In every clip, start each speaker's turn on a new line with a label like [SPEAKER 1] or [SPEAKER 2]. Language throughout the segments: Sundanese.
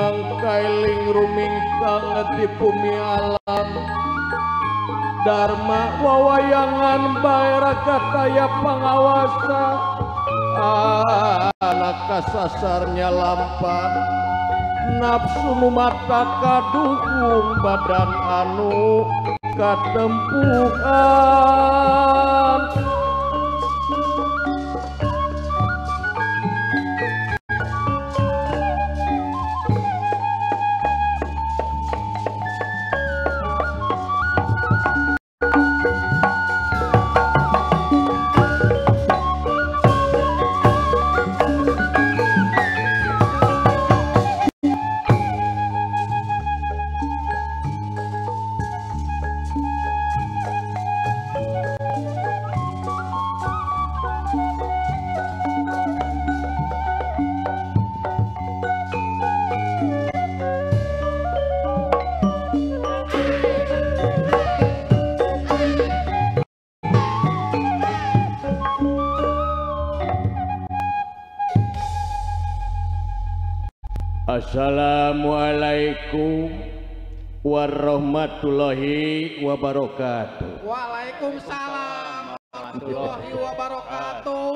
[SPEAKER 1] Mangkailing rumingkang di bumi alam Dharma wawayangan bae ragataya pangawasa anak kasasarnya lampah nafsu nu mata kaduhung badan anu katempuhan. Assalamualaikum warahmatullahi wabarakatuh.
[SPEAKER 2] Waalaikumsalam warahmatullahi wabarakatuh.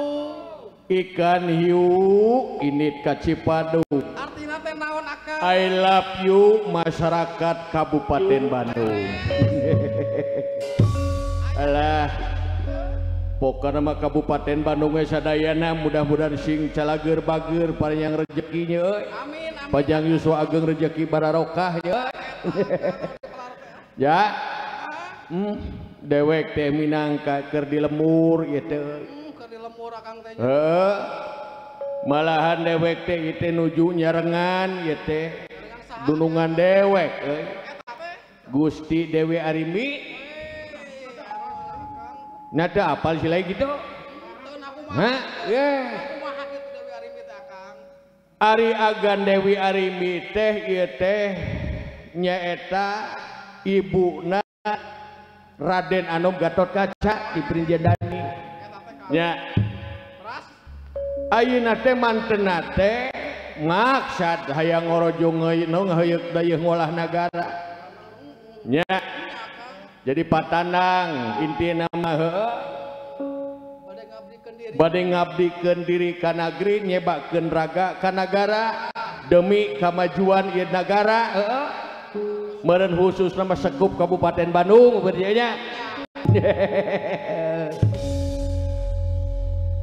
[SPEAKER 1] Ikan hiu init ka Cipadu.
[SPEAKER 2] Artina teh naon akang?
[SPEAKER 1] I love you masyarakat Kabupaten Bandung. Alah, pokokna mah Kabupaten Bandung we sadayana mudah-mudahan sing calageur bageur panjang rejekinya euy.
[SPEAKER 2] Amin.
[SPEAKER 1] Panjang yuswa ageng rejeki bararokah ya. Ya. Dewek teh minangka keur di lemur ieu teh.
[SPEAKER 2] Keur di lemur akang teh.
[SPEAKER 1] Heeh. Malahan dewek teh ieu teh nuju nyarengan ieu teh. Dunungan dewek euy. Gusti Dewi Arimbi. Nah teu apal si lain gitu. Hah? Ye. Ari Agan Dewi Arimbi teh ieu teh nyaeta ibuna Raden Anom Gatotkaca di Prinjendani. Nya. Ayeuna teh mantena teh maksad hayang ngorojong ngaheuyeuk dayeuh ngolah nagara. Nya. Jadi patanang intina mah heueuh. Bade ngabdikeun diri ka nagri nyebakeun raga ka nagara demi kamajuan ieu nagara heueuh. Meureun khusus nama sekup Kabupaten Bandung berarti nya.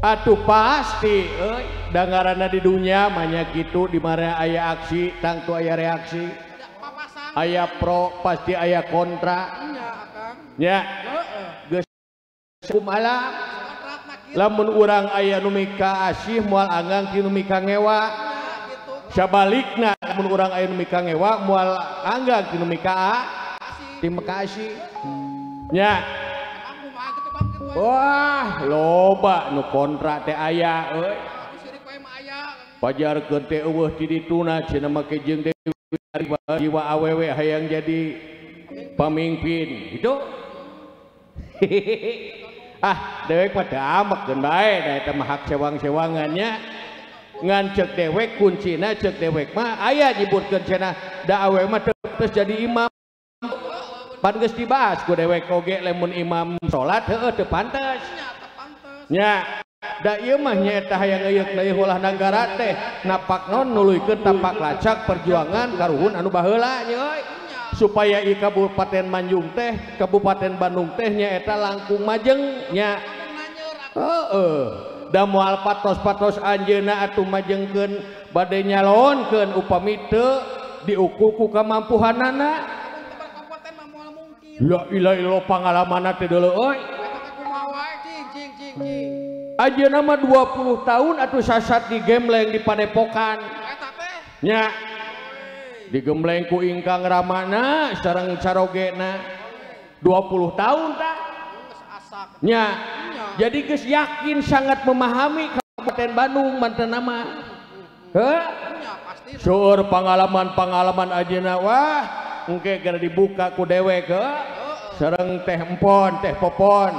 [SPEAKER 1] Atuh pasti euy da ngaranna di dunya mah nya kitu di mana aya aksi tangtu aya reaksi. Aya pro pasti aya kontra. Nya. Geus kumaha lamun urang aya nu mika asih moal anggang ti nu mika ngewa. Sabalikna lamun urang aya nu mika ngewa moal anggang ti nu mika ti mika asih. Nya. Wah, loba nu kontra teh aya euy. Pajarkeun teh eueuh ti dituna cenah make jeung Dewi jiwa awewe hayang jadi pamimpin. Gitu. Ah, dewek mah teu amekeun bae da eta mah hak sewang-sewangannya. Ngan ceuk dewek kuncina ceuk dewek mah aya nyebutkeun cenah da awewe mah teu jadi imam. Pan geus dibahas ku dewek oge lamun imam salat heueuh teu pantes. Nya, da ieu mah nyaeta hayang ngeuyeuk deui ulah nagara teh napak naon nuluykeun tapak lacak perjuangan karuhun anu baheula nya euy. Supaya ieu Kabupaten Manjung teh Kabupaten Bandung teh nyaeta langkung majeng nya. Heeh. Da moal patos-patos anjeunna atuh majengkeun bade nyalonkeun upami teu diukur ku kamampuhanana. La ilaha illallah pangalamanna teh deuleu euy. Ayeuna mah 20 tahun atuh sasat digembleng di padepokan. Nya. Digembleng ku ingkang ramana sareng carogena 20 tahun tah. Nya. Jadi geus yakin sangat memahami Kabupaten Bandung mantenna mah. Heuh. Seueur pangalaman-pangalaman ayeuna wah engke gara dibuka ku dewek heuh. Sareng teh empon, teh popon.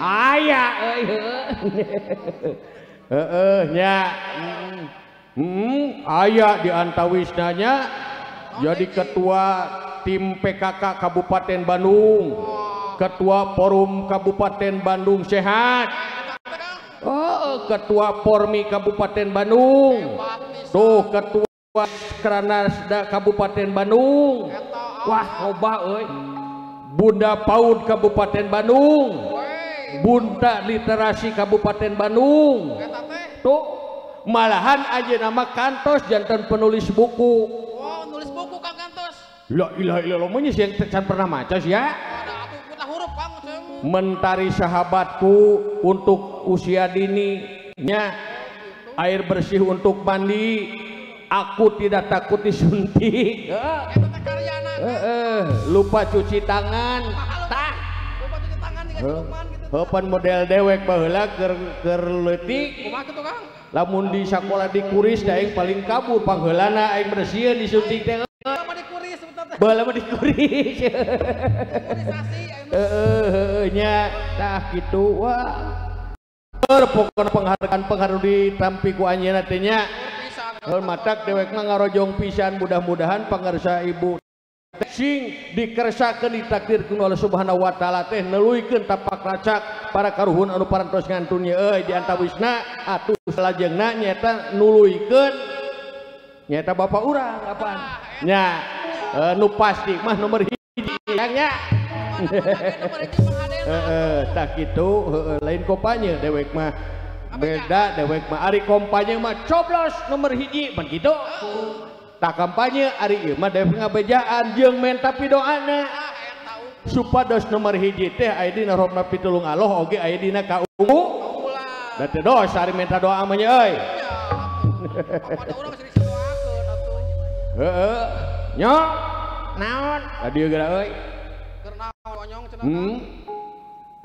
[SPEAKER 1] Aya euy heueuh. Heeh nya. Aya di antawisnanya jadi ketua tim PKK Kabupaten Bandung, ketua Forum Kabupaten Bandung Sehat, oh, ketua Pormi Kabupaten Bandung, tuh ketua Kranasda Kabupaten Bandung, wah loba euy, Bunda PAUD Kabupaten Bandung, Bunda Literasi Kabupaten Bandung, tuh malahan aja nama kantos jantan penulis buku.
[SPEAKER 2] Wow, nulis buku Kang kantos.
[SPEAKER 1] La ilaha illallah, mah sih yang can pernah maca sih ya. Mentari sahabatku untuk usia dini nya, air bersih untuk mandi, aku tidak takut disuntik, lupa cuci tangan, tah
[SPEAKER 2] lupa cuci tangan
[SPEAKER 1] Hepan model dewek baheula keur leutik.
[SPEAKER 2] Kumaha kitu Kang?
[SPEAKER 1] Lamun di sakola dikuris da aing paling kabur pangheulana aing bersieun disuntik teh.
[SPEAKER 2] Baheula mah dikuris betul teh.
[SPEAKER 1] Baheula mah dikuris.
[SPEAKER 2] Kurisasi
[SPEAKER 1] heeh nya tah kitu wah. Pokona penghargaan-penghargaan ditampi ku anjeunna teh nya. Heuh matak dewek mah ngarojong pisan mudah-mudahan pangarsa ibu sing dikersakeun ditakdirkeun oleh Subhanahu wa taala teh neluikeun tapak racak para karuhun anu parantos ngantun ye euy di antawisna atuh salajengna nyaeta nuluykeun nyaeta bapak urang apaan nya nu pasti mah nomor hiji nya heeh tah kitu heueuh lain kompanye dewek mah beda dewek mah ari kompanye mah coblos nomor hiji pan kitu. Tak kampanye ari ieu mah dewek ngabejaan jeung menta pidoana supados nomor hiji teh aya dina robna pitulung Allah oge aya dina kaungu da teh dos ari menta doa mah nya euy. Heeh nya naon ka dieu geura euy
[SPEAKER 2] keur naon onyong cenah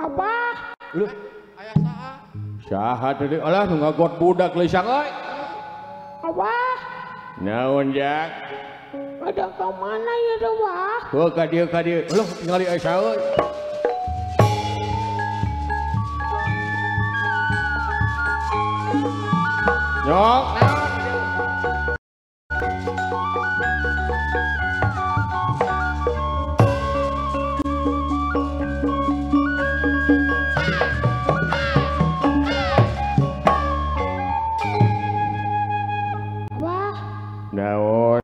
[SPEAKER 1] apa leuh
[SPEAKER 2] aya saha
[SPEAKER 1] saha teh alah nu ngagot budak leusang euy
[SPEAKER 3] apa
[SPEAKER 1] naon jak
[SPEAKER 3] ada ke mana ya wah
[SPEAKER 1] oh ka dieu loh tingali aya saha euy nyok naon naon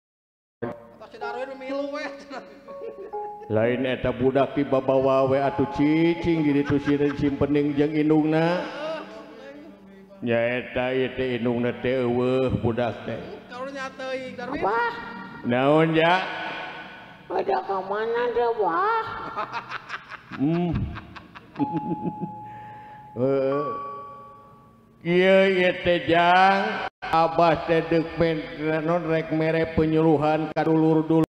[SPEAKER 1] lain eta budak dibabawa we atuh cicing di ditu simpening jeung indungna nyaeta ieu teh indungna teh eueuh budak teh
[SPEAKER 2] karunya teuing Darwin
[SPEAKER 1] naon ja
[SPEAKER 3] ada ka mana teh wah
[SPEAKER 1] heuh ieu ieu teh jang abah teh deuk non rek mere penyuluhan ka dulur-dulur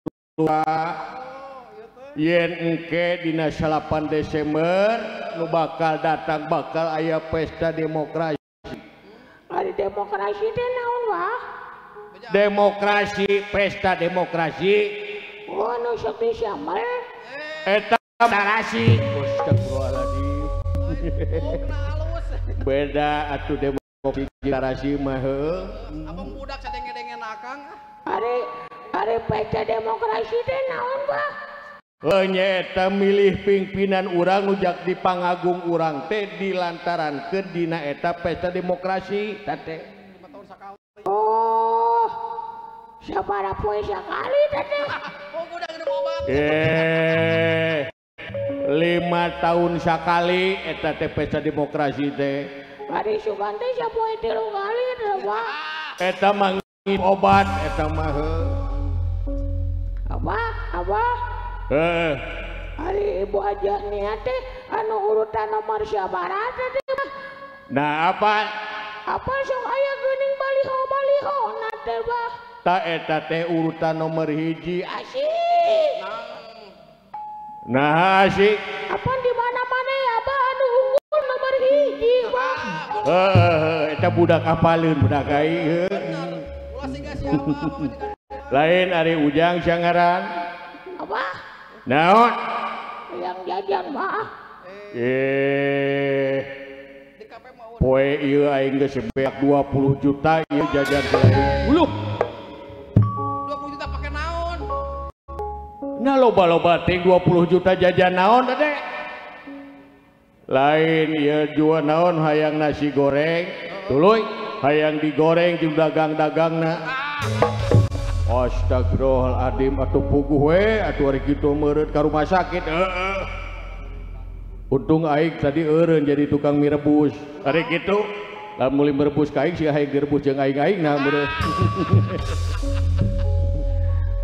[SPEAKER 1] yen engke dina 8 Desember nu bakal datang bakal aya pesta demokrasi.
[SPEAKER 3] Ari demokrasi teh naon wah?
[SPEAKER 1] Demokrasi, pesta demokrasi.
[SPEAKER 3] Oh nu sok disamel.
[SPEAKER 1] Eta tarasi. Astagfirullahaladzim. Beda atuh demokrasi tarasi mah heuh.
[SPEAKER 2] Abang budak sadenge-dengen akang.
[SPEAKER 3] Ari pesta demokrasi teh naon wah?
[SPEAKER 1] Nyaeta milih pimpinan urang ujak di pangagung urang teh dilantarankeun dina eta pesta demokrasi teh.
[SPEAKER 3] Oh, sabaraha poe sakali teh?
[SPEAKER 2] Oh, udah minum obat.
[SPEAKER 1] 5 tahun sakali eta teh pesta demokrasi teh.
[SPEAKER 3] Ari sugan teh sapoe 3 kali teh, Pak.
[SPEAKER 1] Eta mah nginum obat eta mah heuh.
[SPEAKER 3] Apa? Apa? Ari ibu aja niat teh anu urutan nomor sabaraha teh.
[SPEAKER 1] Nah apa?
[SPEAKER 3] Apa sok aya geuning baliho-baliho na teh bah.
[SPEAKER 1] Ta eta teh urutan nomor hiji.
[SPEAKER 3] Asik.
[SPEAKER 1] Nah asik.
[SPEAKER 3] Apa di mana-mana ya bah anu unggul nomor hiji bah.
[SPEAKER 1] Heeh eta budak apaleun budak aing.
[SPEAKER 2] Ulah siga siapa.
[SPEAKER 1] Lain ari Ujang sangaran.
[SPEAKER 3] Apa?
[SPEAKER 1] Naon?
[SPEAKER 3] Yang jajan mah.
[SPEAKER 1] Poe ieu aing geus beak 20 juta ieu jajan aing. Uluh.
[SPEAKER 2] 20 juta pake naon?
[SPEAKER 1] Nah loba-loba ting 20 juta jajan naon teh? Lain ieu jual naon hayang nasi goreng, tuluy hayang digoreng jeung dagang-dagangna. Astagfirullahaladzim atuh puguh we atuh ari kitu meureut ka rumah sakit. Heeh. Untung aing tadi eureun jadi tukang mie rebus. Ari kitu lamun meuli merebus ka aing sia hayang direbus jeung aing-aing nah meureun.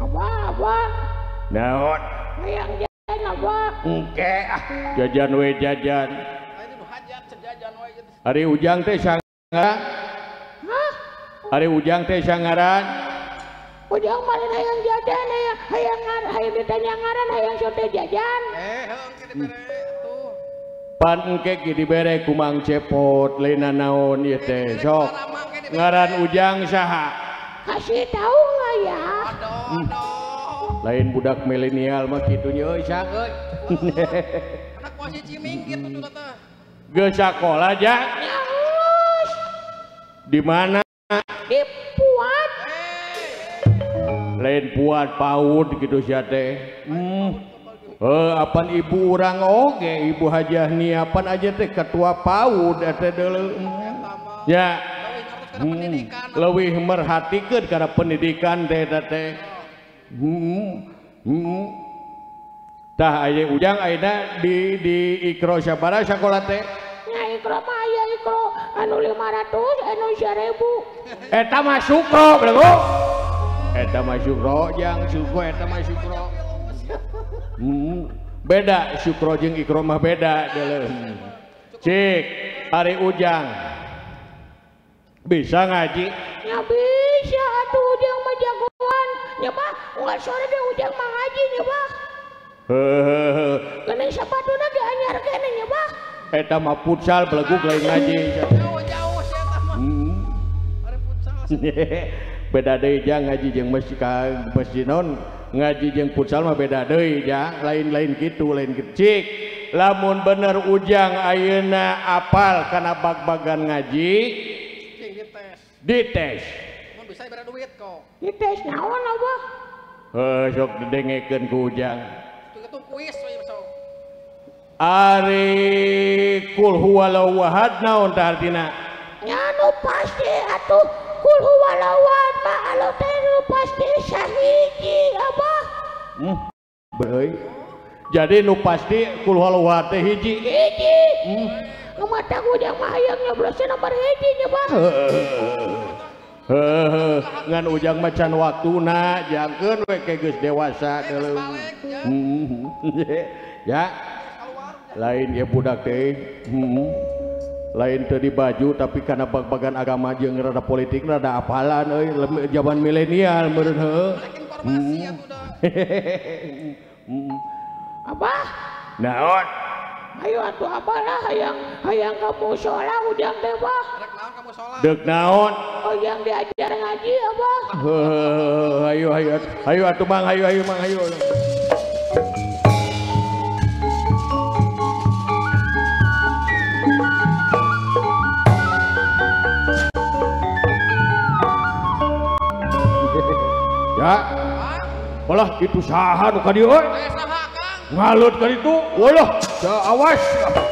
[SPEAKER 3] Abah, abah.
[SPEAKER 1] Naon?
[SPEAKER 3] Hayang jajan abah.
[SPEAKER 1] Engke ah jajan we jajan. Ari Ujang teh sangaran.
[SPEAKER 3] Hah?
[SPEAKER 1] Ari Ujang teh sangaran.
[SPEAKER 3] Ujang mah hayang jajan, hayang hayang ditanya ngaran, hayang sote jajan.
[SPEAKER 2] Heuh engke dibere atuh.
[SPEAKER 1] Pan engke ge dibere ku Mang Cepot lain naon ieu teh sok. Ngaran Ujang saha?
[SPEAKER 3] Kasih tahu nggak ya?
[SPEAKER 2] Aduh, aduh.
[SPEAKER 1] Lain budak milenial mah kitu nya euy sang euy.
[SPEAKER 2] Anak posisi ciming kitu tuh teh.
[SPEAKER 1] Geus sakola ja?
[SPEAKER 3] Geus.
[SPEAKER 1] Di mana?
[SPEAKER 3] Di Puat.
[SPEAKER 1] Lain Puat PAUD gitu sia teh. Apan ibu urang oge ibu Hajah Niapan aja teh ketua PAUD eta deuleu. Ya. Leuwih merhatikeun kana pendidikan teh eta teh. Tah aya Ujang ayeuna di Ikro sabaraha sakola teh?
[SPEAKER 3] Nya Ikro mah aya Ikro anu 500 anu 1000.
[SPEAKER 1] Eta mah Sukro belegu. Eta mah Sukro jang Sukro eta mah Sukro. Beda Sukro jeung Ikro mah beda deuleu. Cik ari Ujang bisa ngaji?
[SPEAKER 3] Ya bisa atuh Ujang mah jagoan. Nya mah unggal sore ge Ujang mah ngaji nya mah.
[SPEAKER 1] Heuh.
[SPEAKER 3] Geuning sapatuna ge anyar keneh nya mah.
[SPEAKER 1] Eta mah futsal belegug lain ngaji.
[SPEAKER 2] Jauh-jauh sia eta mah. Ari futsal.
[SPEAKER 1] Beda deui jang ngaji jeung masjid ka masjid naon ngaji jeung futsal mah beda deui jang lain-lain kitu lain kitu. Cik lamun bener Ujang ayeuna apal kana bag-bagan ngaji
[SPEAKER 2] cing dites.
[SPEAKER 1] Dites.
[SPEAKER 2] Mun bisa bere duit kok.
[SPEAKER 3] Dites naon abah?
[SPEAKER 1] Heuh sok didengekeun ku Ujang.
[SPEAKER 2] Hitung kuis we sok.
[SPEAKER 1] Ari kul huwallahu ahad naon tah artina?
[SPEAKER 3] Nya nu pasti atuh kul huwallahu ahad mah anu teh nu pasti sahiji abah.
[SPEAKER 1] Beuy. Jadi nu pasti kul huwallahu ahad teh hiji.
[SPEAKER 3] Hiji. Mata Ujang mah hayang nyoblosna nomor hiji nya bah.
[SPEAKER 1] Heuh, ngan Ujang mah can waktuna jangkeun we ke geus dewasa deuleu. Ya. Lain ieu budak teh. Lain teu di baju tapi kana bag-bagan agama jeung rada politik rada apalan euy zaman milenial meureun heuh.
[SPEAKER 2] Informasi atuh da.
[SPEAKER 3] Abah.
[SPEAKER 1] Naon?
[SPEAKER 3] Ayo atuh abah lah hayang hayang ka mushola Ujang teh bah.
[SPEAKER 2] Rek naon ka mushola?
[SPEAKER 1] Deuk naon?
[SPEAKER 3] Ujang diajar ngaji abah.
[SPEAKER 1] Heuh, ayo ayo ayo atuh Mang, ayo ayo Mang, ayo. Ya. Walah itu saha nu ka dieu euy?
[SPEAKER 2] Saha Kang?
[SPEAKER 1] Ngalut ka ditu. Walah, awas. Allah,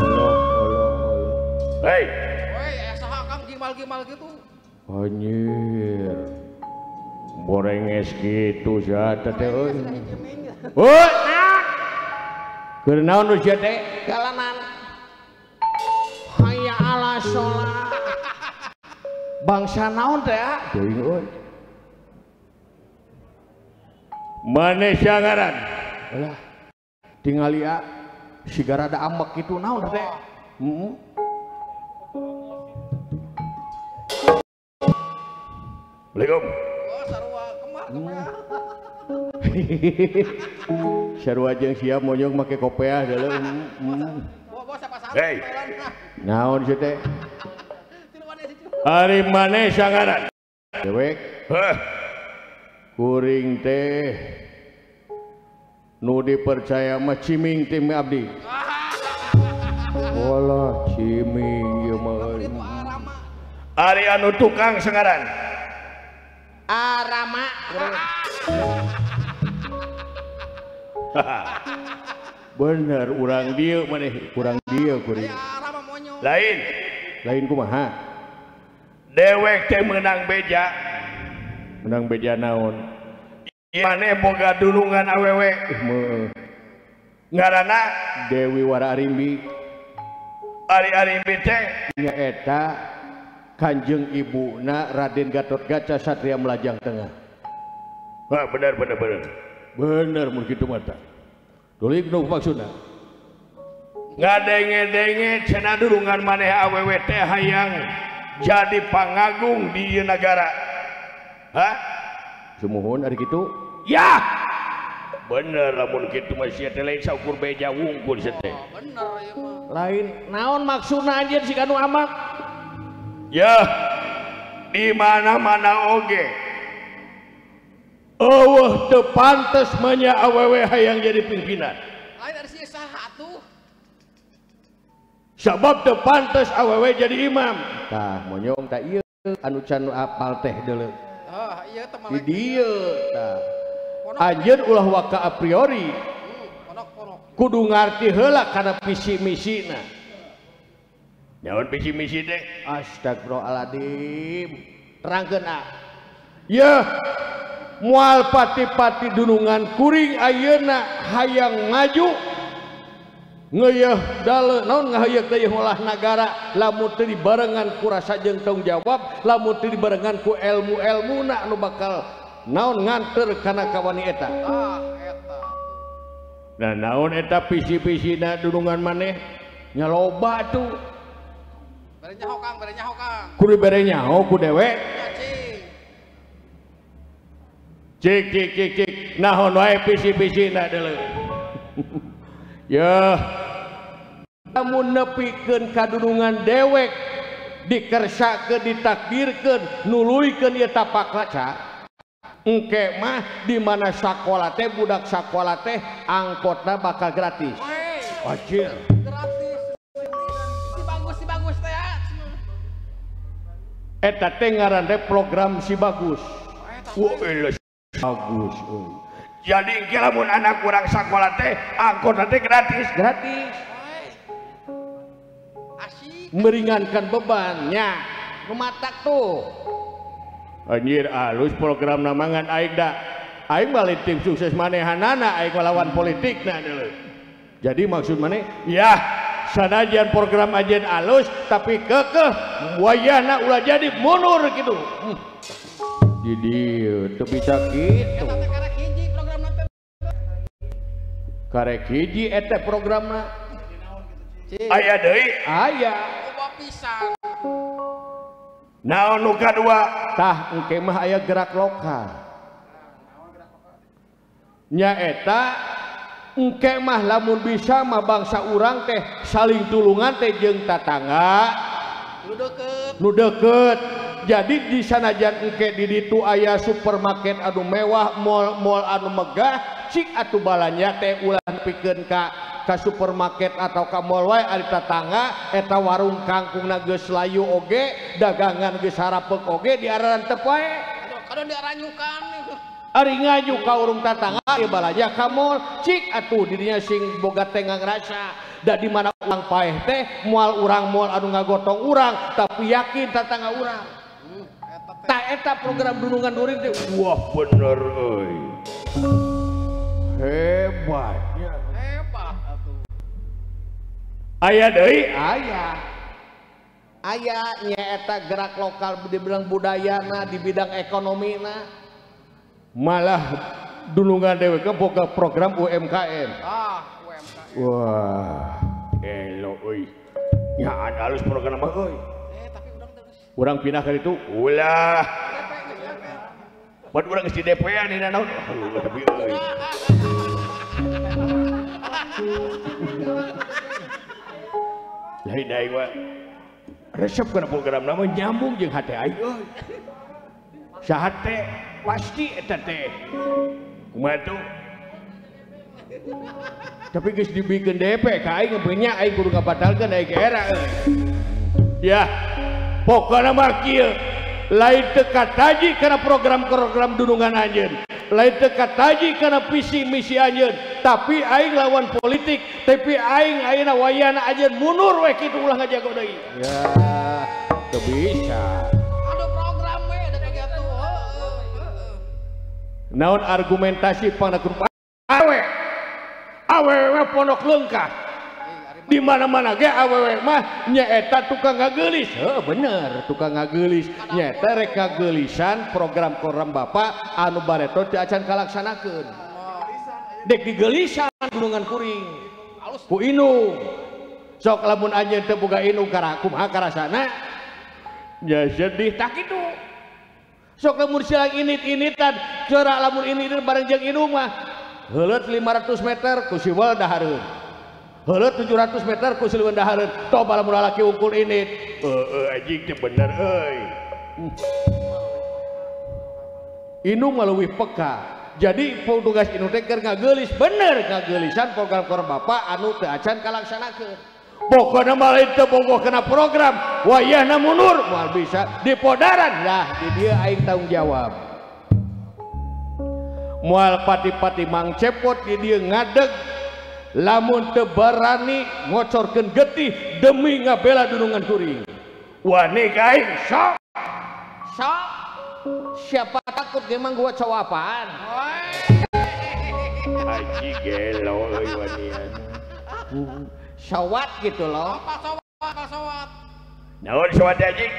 [SPEAKER 1] Allah, Allah. Hei.
[SPEAKER 2] Woi, saha Kang gimal-gimal gitu?
[SPEAKER 1] Anjir. Borenges kitu sia teh euy. Heuh. Keur naon nu sia teh?
[SPEAKER 2] Jalanan. Hayya ala sholat.
[SPEAKER 1] Bangsa naon teh ah? Teuing euy. Maneh sia ngaran? Alah. Tingali ah siga rada ambek kitu naon teh? Heeh. Assalamualaikum.
[SPEAKER 2] Oh, sarua kemar kopeah.
[SPEAKER 1] Sarua jeung sia monyong make kopeah deuleu. Hei. Naon sih teh? Ari maneh sangaran? Dewek. Heh. Kuring teh nu dipercaya mah ciming tim abdi. Walah ciming ieu mah.
[SPEAKER 4] Ari anu tukang sengaran.
[SPEAKER 2] Arama.
[SPEAKER 1] Bener urang dieu maneh, kurang dieu kuring.
[SPEAKER 4] Lain.
[SPEAKER 1] Lain kumaha?
[SPEAKER 4] Dewek teh meunang beja.
[SPEAKER 1] Menang beja naon?
[SPEAKER 4] Maneh boga dulungan awewe. Ngaranna
[SPEAKER 1] Dewi Wara Arimbi.
[SPEAKER 4] Ari Arimbi teh
[SPEAKER 1] nyaeta Kanjeng Ibuna Raden Gatotkaca Satria Melajang Tengah.
[SPEAKER 4] Wah, bener bener bener.
[SPEAKER 1] Bener mun kitu mah tah. Dulik nu maksudna.
[SPEAKER 4] Ngadenge-denge cenah dulungan maneh awewe teh hayang jadi pangagung di ieu nagara. Hah?
[SPEAKER 1] Sumuhun ari kitu?
[SPEAKER 4] Ya. Bener lamun kitu mah sia teh lain saukur beja wungkul sia teh.
[SPEAKER 2] Oh, bener ieu mah.
[SPEAKER 1] Lain naon maksudna anjeun si kanu amak?
[SPEAKER 4] Ya. Di mana-mana oge.
[SPEAKER 1] Eueuh teu pantes manya awewe hayang jadi pimpinan.
[SPEAKER 2] Lain ari sia saha atuh?
[SPEAKER 1] Sabab teu pantes awewe jadi imam. Tah monyong tah ieu anu can apal teh deuleu.
[SPEAKER 2] Oh, iya teman.
[SPEAKER 1] Di dieu tah. Anjeun ulah waka a priori. Kudu ngarti heula kana visi misina.
[SPEAKER 4] Naon visi misi teh?
[SPEAKER 1] Astagfirullahaladzim. Terangkeun ah. Yeuh. Moal pati-pati dunungan kuring ayeuna hayang maju. Ngeyeuh dale naon ngaheuyeuk teh ngolah nagara lamun teu dibarengan ku rasa jeung tanggung jawab, lamun teu dibarengan ku ilmu-ilmuna anu bakal naon nganter kana kawani eta.
[SPEAKER 2] Ah, eta.
[SPEAKER 1] Nah, naon eta visi-visina dunungan maneh? Nya loba tuh.
[SPEAKER 2] Bere nyaho Kang, bere nyaho Kang.
[SPEAKER 1] Kudu bere nyaho ku dewek. Cik cik cik cik naon wae visi-visina deuleu. Yeuh. Lamun nepikeun kadunungan dewek dikersakeun ditakdirkeun nuluykeun ieu tapak kaca. Engke mah di mana sakola teh budak sakola teh angkotna bakal gratis. Wajir.
[SPEAKER 2] Gratis. Si bagus si bagus teh.
[SPEAKER 1] Eta teh ngaran teh program si bagus.
[SPEAKER 4] Wah,
[SPEAKER 1] bagus euy.
[SPEAKER 4] Jadi engke lamun anak urang sakola teh angkotna teh gratis.
[SPEAKER 1] Gratis.
[SPEAKER 2] Asik.
[SPEAKER 1] Meringankan bebannya. Nu matak tuh. Anjir alus program namangan aing da. Aing balik tim sukses manehanana aing lawan politikna deuleu. Jadi maksud maneh
[SPEAKER 4] ya
[SPEAKER 1] sanajan program ajen alus tapi kekeh wayahna ulah jadi mundur gitu. Di dieu teu bisa kitu.
[SPEAKER 2] Eta teh karek hiji programna teh.
[SPEAKER 1] Karek hiji eta programna.
[SPEAKER 4] Aya deui?
[SPEAKER 1] Aya.
[SPEAKER 2] Loba pisan.
[SPEAKER 4] Naon nu kadua?
[SPEAKER 1] Tah engke mah aya gerak lokal. Nyaeta engke mah lamun bisa mah bangsa urang teh saling tulungan teh jeung tatangga
[SPEAKER 2] nu deukeut.
[SPEAKER 1] Nu deukeut. Jadi di sanajan engke di ditu aya supermarket anu mewah, mall-mall anu megah, cik atuh balanja teh ulah pikeun ka supermarket atau ka mall wae ari tatangga eta warung kangkungna geus layu oge, dagangan geus harapeuk oge diarantep wae.
[SPEAKER 2] Aduh, kadon diaranyukan.
[SPEAKER 1] Ari ngaju ka urung tatangga ieu balanja ka mall, cik atuh dirinya sing boga teh ngrasa. Da di mana urang paeh teh moal urang mall anu ngagotong urang, tapi yakin tatangga urang. Tah eta program dunungan during teh
[SPEAKER 4] wah bener euy.
[SPEAKER 1] Hebat.
[SPEAKER 2] Hebat atuh.
[SPEAKER 4] Aya deui?
[SPEAKER 1] Aya. Aya nyaeta gerak lokal di bidang budayana, di bidang ekonomina. Malah dunungan dewek boga program UMKM.
[SPEAKER 2] Ah, UMKM.
[SPEAKER 1] Wah,
[SPEAKER 4] elo euy. Nyaan alus program mah euy.
[SPEAKER 2] Tapi urang terus.
[SPEAKER 1] Urang pindah ka ditu.
[SPEAKER 4] Ulah. Buat urang geus di DP-an dina naon. Aduh, tapi euy. Lain aing mah resep kana program nama nyambung jeung hate aing euy. Saha teh pasti eta teh. Kumaha tuh?
[SPEAKER 1] Tapi geus dibikeun DP ka aing ngebenyak aing kudu ngabatalkeun aing era euy.
[SPEAKER 4] Ya, pokona mah kieu. Lain teu kataji kana program-program dunungan anjeun. Lain teu kataji kana visi misi anjeun, tapi aing lawan politik, tapi aing ayeuna wayahna anjeun mundur we kitu ulah ngajago deui.
[SPEAKER 1] Ya, teu bisa.
[SPEAKER 2] Aduh program we da kitu heueuh.
[SPEAKER 1] Naon argumentasi pangna awe? Awewe pondok leungkah. Di mana-mana ge awewe mah nyaeta tukang ngageulis. Heuh bener, tukang ngageulis. Nyaeta rek ngageulisan program-program bapak anu bareto teu acan kalaksanakeun. Dek digeulisan gunungan kuring. Ku indung. Sok lamun anjeun teu boga indung kumaha karasana?
[SPEAKER 4] Nya sedih
[SPEAKER 1] tah kitu. Sok lamun silang init-initan, ceura lamun init bareng jeung indung mah heuleut 500 meter ku siwel dahareun. Heuleut 700 meter ku siwel dahareun. Toba lamun lalaki unggul init.
[SPEAKER 4] Heueuh anjing teh bener euy.
[SPEAKER 1] Indung mah leuwih peka. Jadi tugas indung teh keur ngageulis, bener ngageulisan program-program bapak anu teu acan kalaksanakeun.
[SPEAKER 4] Pokona mah lain teu bogoh kana program, wayahna mundur
[SPEAKER 1] moal bisa dipodaran. Lah di dieu aing tanggung jawab. Moal pati-pati Mang Cepot di dieu ngadeg lamun teu berani ngocorkeun getih demi ngabela dunungan kuring.
[SPEAKER 4] Wani ka aing sok.
[SPEAKER 1] Sok. Siapa takut emang gua cowok apaan?
[SPEAKER 4] Aji gelo euy wanian.
[SPEAKER 1] Sawat gitu loh.
[SPEAKER 2] Apa sawat? Apa sawat?
[SPEAKER 4] Naon sawat anjing?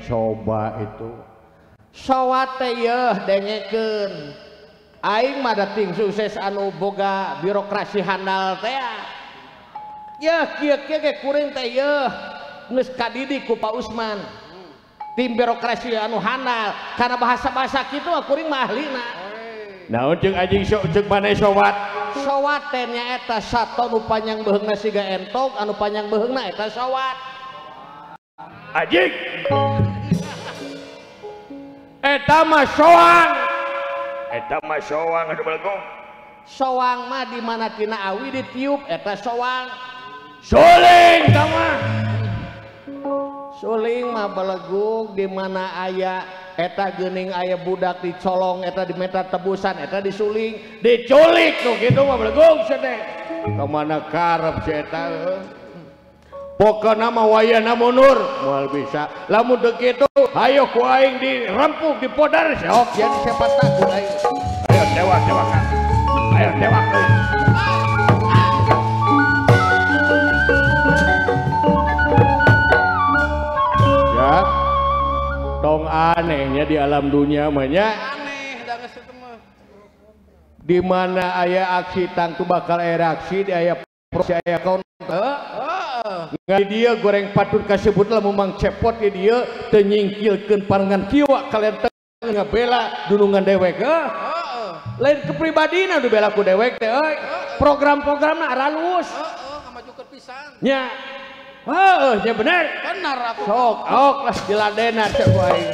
[SPEAKER 1] Coba itu. Sawat teh yeuh dengekeun. Aing mah da ting sukses anu boga birokrasi handal teh. Yeuh kieu-kieu ge kuring teh yeuh geus kadidik ku Pak Usman. Tim birokrasi anu handal karena bahasa-bahasa kitu mah kuring mah ahlina.
[SPEAKER 4] Naon jeung anjing sok jeung maneh sawat?
[SPEAKER 1] Sawat teh nyaeta sato nu panjang beheungna siga entog, anu panjang beheungna eta sawat.
[SPEAKER 4] Anjing. Eta mah soang. Eta mah soang anu belegong.
[SPEAKER 1] Soang mah di mana tina awi ditiup eta soang.
[SPEAKER 4] Suling eta mah.
[SPEAKER 1] Suling mah belegug di mana aya eta geuning aya budak dicolong eta dimeta tebusan eta disuling
[SPEAKER 4] diculik nu kitu mah belegug sia teh.
[SPEAKER 1] Ka mana karep sia eta heuh.
[SPEAKER 4] Pokona mah wayahna mundur moal bisa. Lamun teu kitu hayo ku aing dirempuk dipodar
[SPEAKER 1] sok jadi siapa takut aing.
[SPEAKER 4] Ayo tewak tewak. Ayo tewak euy.
[SPEAKER 1] Ya. Tong anehnya di alam dunia mah nya.
[SPEAKER 2] Aneh da geus itu mah.
[SPEAKER 1] Di mana aya aksi tangtu bakal reaksi di aya proses aya counter. Ngan dia goreng patut kasebut lamun Mang Cepot di dia teu nyingkilkeun parengan kiwa kalian teu ngabela dunungan dewek heuh. Lain kepribadina nu bela ku dewek teh euy. Program-programna aralus.
[SPEAKER 2] Heeh, ngamajukeun pisan.
[SPEAKER 1] Nya. Heueuh nya bener.
[SPEAKER 2] Bener atuh.
[SPEAKER 1] Sok ok lah diladena cek ku aing.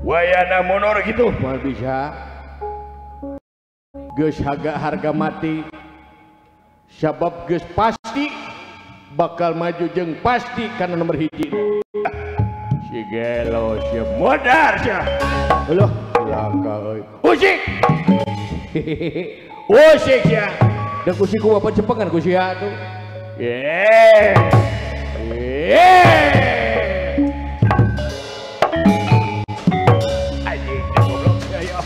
[SPEAKER 4] Wayana mundur gitu
[SPEAKER 1] moal bisa. Geus harga mati sabab geus pasti bakal maju jeung pasti kana nomor hiji.
[SPEAKER 4] Si gelo si modar sia.
[SPEAKER 1] Loh, cilaka euy.
[SPEAKER 4] Usik. Usik sia.
[SPEAKER 1] Da ku si ku bapak cepengan ku sia tuh.
[SPEAKER 4] Ye. Ye. Anjing goblok ayo.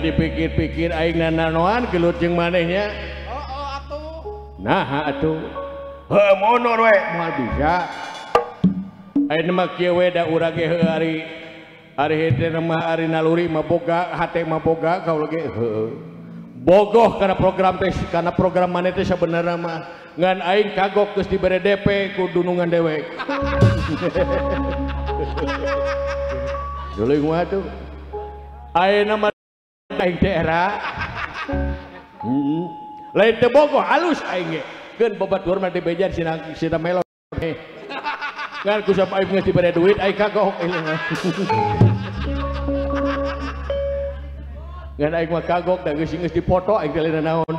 [SPEAKER 1] dipikir-pikir aing nananoan gelut jeung manehnya.
[SPEAKER 2] Heeh atuh.
[SPEAKER 1] Naha atuh.
[SPEAKER 4] Heuh mundur we.
[SPEAKER 1] Moal bisa. Ayeuna mah kieu we da urang ge heuh ari ari henteu mah ari naluri mah boga hate mah boga kaula ge heuh. Bogoh kana program teh kana program maneh teh sabenerna mah ngan aing kagok geus dibere DP ku dunungan dewek. Dulu mah tuh. Ayeuna mah aing teh era. Lain teu bogoh alus aing ge. Keun babatur mah dibejan sina melo. Ngan ku sap aing geus dibere duit aing kagok. Ngan aing mah kagok da geus geus dipoto aing teh naon.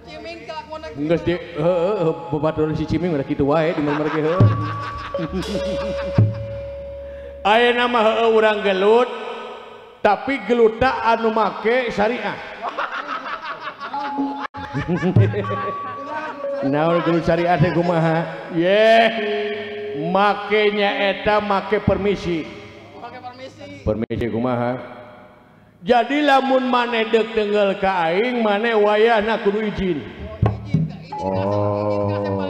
[SPEAKER 2] Ciming kelakuanna
[SPEAKER 1] geus di heueuh babatur si Ciming udah kitu wae di mana ge heueuh. Ayeuna mah heueuh urang gelut tapi gelutna anu make syariah. Naon gelut syariah teh kumaha? Yeh, makenya eta make permisi.
[SPEAKER 2] Make permisi.
[SPEAKER 1] Permisi kumaha? Jadi lamun maneh deuk tenggel ka aing maneh wayahna kudu izin.
[SPEAKER 2] Oh,
[SPEAKER 1] Oh.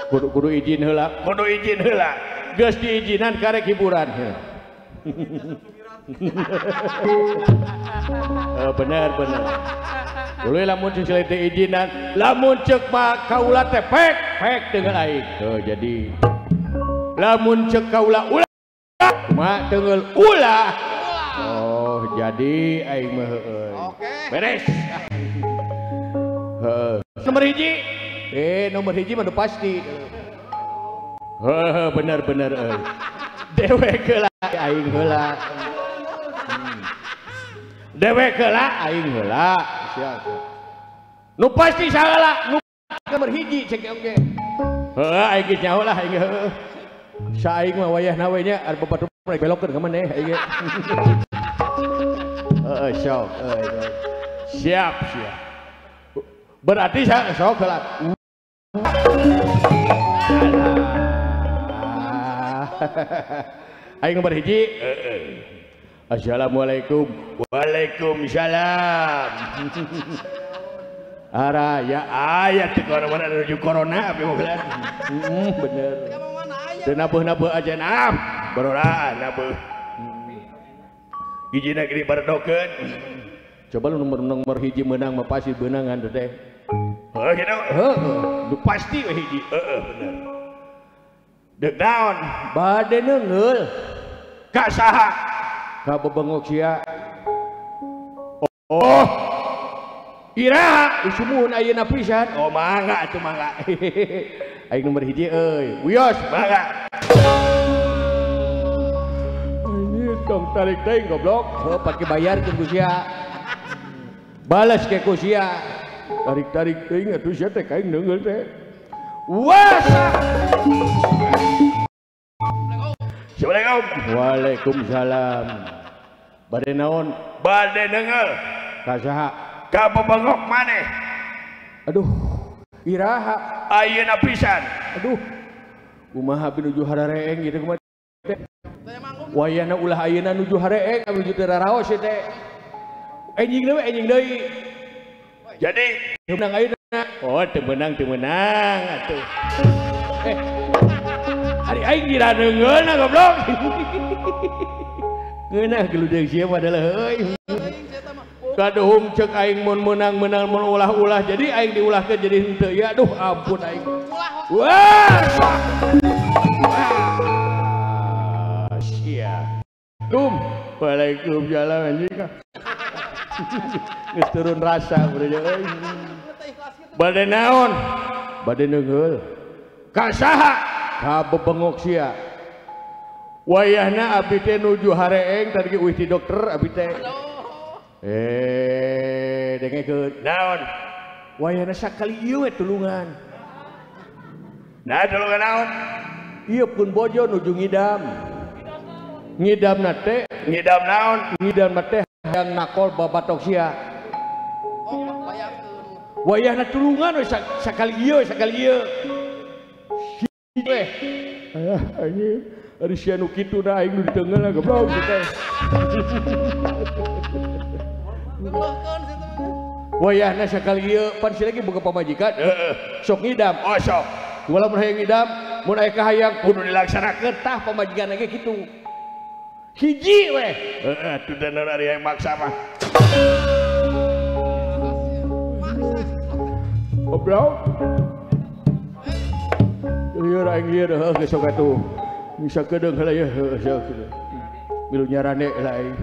[SPEAKER 1] Kudu izin heula,
[SPEAKER 4] kudu izin heula.
[SPEAKER 1] Geus diizinan karek hiburan. Bener bener. Dulu lamun cek teu izinan, lamun cek mah kaula teh pek pek teunggeul aing. Tuh jadi lamun cek kaula ulah mah teunggeul ulah. Oh, jadi aing mah heueuy.
[SPEAKER 2] Oke.
[SPEAKER 1] Beres. Heeh. Nomor hiji. Nomor hiji mah pasti. Heeh, bener bener euy. Dewek heula aing heula. Dewek heula aing heula. Siap. Nu pasti salah nu nomor hiji cek oge. Heuh aing geus nyaho lah aing heueuh. Sa aing mah wayahna we nya ari babatur rek belokeun ka maneh aing ge. Heeh sok euy. Siap siap. Berarti sok heula. Aing nomor hiji. Assalamualaikum.
[SPEAKER 4] Waalaikumsalam.
[SPEAKER 1] Ara ya
[SPEAKER 4] aya teh corona menuju corona abi mogelan.
[SPEAKER 1] Bener. Teu nabuh-nabuh aja nah.
[SPEAKER 4] Baroraan nabuh. Hijina gini baredokeun.
[SPEAKER 1] Coba lu nomor hiji menang mah pasti beunangan teh.
[SPEAKER 4] Heuh kitu.
[SPEAKER 1] Heuh, nu pasti we hiji.
[SPEAKER 4] Heeh bener. Deuk naon?
[SPEAKER 1] Bade neungeul.
[SPEAKER 4] Ka saha?
[SPEAKER 1] Ka bebengok sia.
[SPEAKER 4] Oh. Iraha
[SPEAKER 1] sumuhun ayeuna pisan.
[SPEAKER 4] Oh mangga atuh mangga.
[SPEAKER 1] Aing nomor hiji euy. Wios
[SPEAKER 4] mangga.
[SPEAKER 1] Ini tong tarik teuing goblok. Heuh pake bayarkeun ku sia. Balas ke ku sia. Tarik-tarik teuing atuh sia teh ka aing neungeul teh. Wah.
[SPEAKER 4] Assalamualaikum.
[SPEAKER 1] Waalaikumsalam. Bade naon?
[SPEAKER 4] Bade neungeul.
[SPEAKER 1] Ka saha?
[SPEAKER 4] Ka bebengok maneh.
[SPEAKER 1] Aduh, iraha
[SPEAKER 4] ayeuna pisan.
[SPEAKER 1] Aduh. Kumaha abi nuju harareeng gitu kumaha teh. Wayahna ulah ayeuna nuju hareeng abi nuju teu raraos ieu teh. Enjing deui enjing deui.
[SPEAKER 4] Jadi
[SPEAKER 1] menang ayeuna.
[SPEAKER 4] Oh, teu meunang atuh.
[SPEAKER 1] Ari aing dira neungeulna goblok. Ngeunah geludeung sia padahal heuy. Kaduhung cek aing mun meunang-meunang mun ulah-ulah jadi aing diulahkeun jadi henteu ya aduh ampun aing. Wah. Sia. Kum. Waalaikumsalam anjing. Geus turun rasa beureum euy.
[SPEAKER 4] Bade naon?
[SPEAKER 1] Bade neungeul.
[SPEAKER 4] Ka saha?
[SPEAKER 1] Ka bebengok sia. Wayahna abi teh nuju hareeng tadi ge uih ti dokter abi teh. Dengekeun.
[SPEAKER 4] Naon?
[SPEAKER 1] Wayahna sakali ieu we tulungan.
[SPEAKER 4] Nah, tulungan naon?
[SPEAKER 1] Ieu pun bojo nuju ngidam. Ngidamna teh
[SPEAKER 4] ngidam naon?
[SPEAKER 1] Ngidamna teh hayang nakol babatok sia.
[SPEAKER 2] Oh, bayangkeun.
[SPEAKER 1] Wayahna tulungan we sakali ieu sakali ieu. We. Ayah anjing, ari sia nu kitu da aing nu diteungeul goblok teh. Wayahna sakali ieu pan si lagi boga pamajikan heeh sok ngidam oh sok walaupun hayang ngidam mun aya kahayang kudu dilaksanakeun tah pamajikan ge kitu hiji weh heeh atuh da naon ari hayang maksa mah goblok lieur aing lieur heuh geus sok atuh bisa kedeung heula ye heuh sok milu nyarane lah aing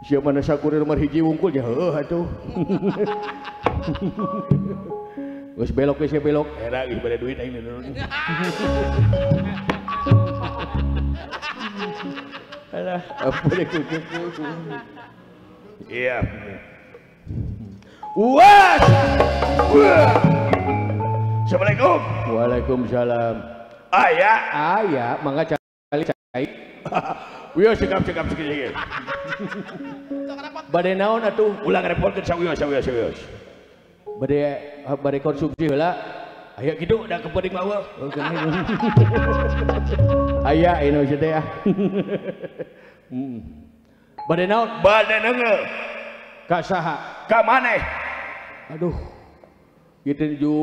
[SPEAKER 1] sia mana sakurir nomor hiji wungkul nya heuh atuh geus belok geus belok era geus bade duit aing nurun alah apa deh kuku iya wah. Assalamualaikum. Waalaikumsalam. Aya aya mangga cali cai. Wios cekap cekap cekap. Bade naon atuh ulah ngarepotkeun sawios sawios sawios. Bade bade konsumsi heula. Aya kitu da kepeuting mah eueuh. Aya ieu teh ah. Bade naon? Bade neungeul. Ka saha? Ka maneh? Aduh. Kitu ju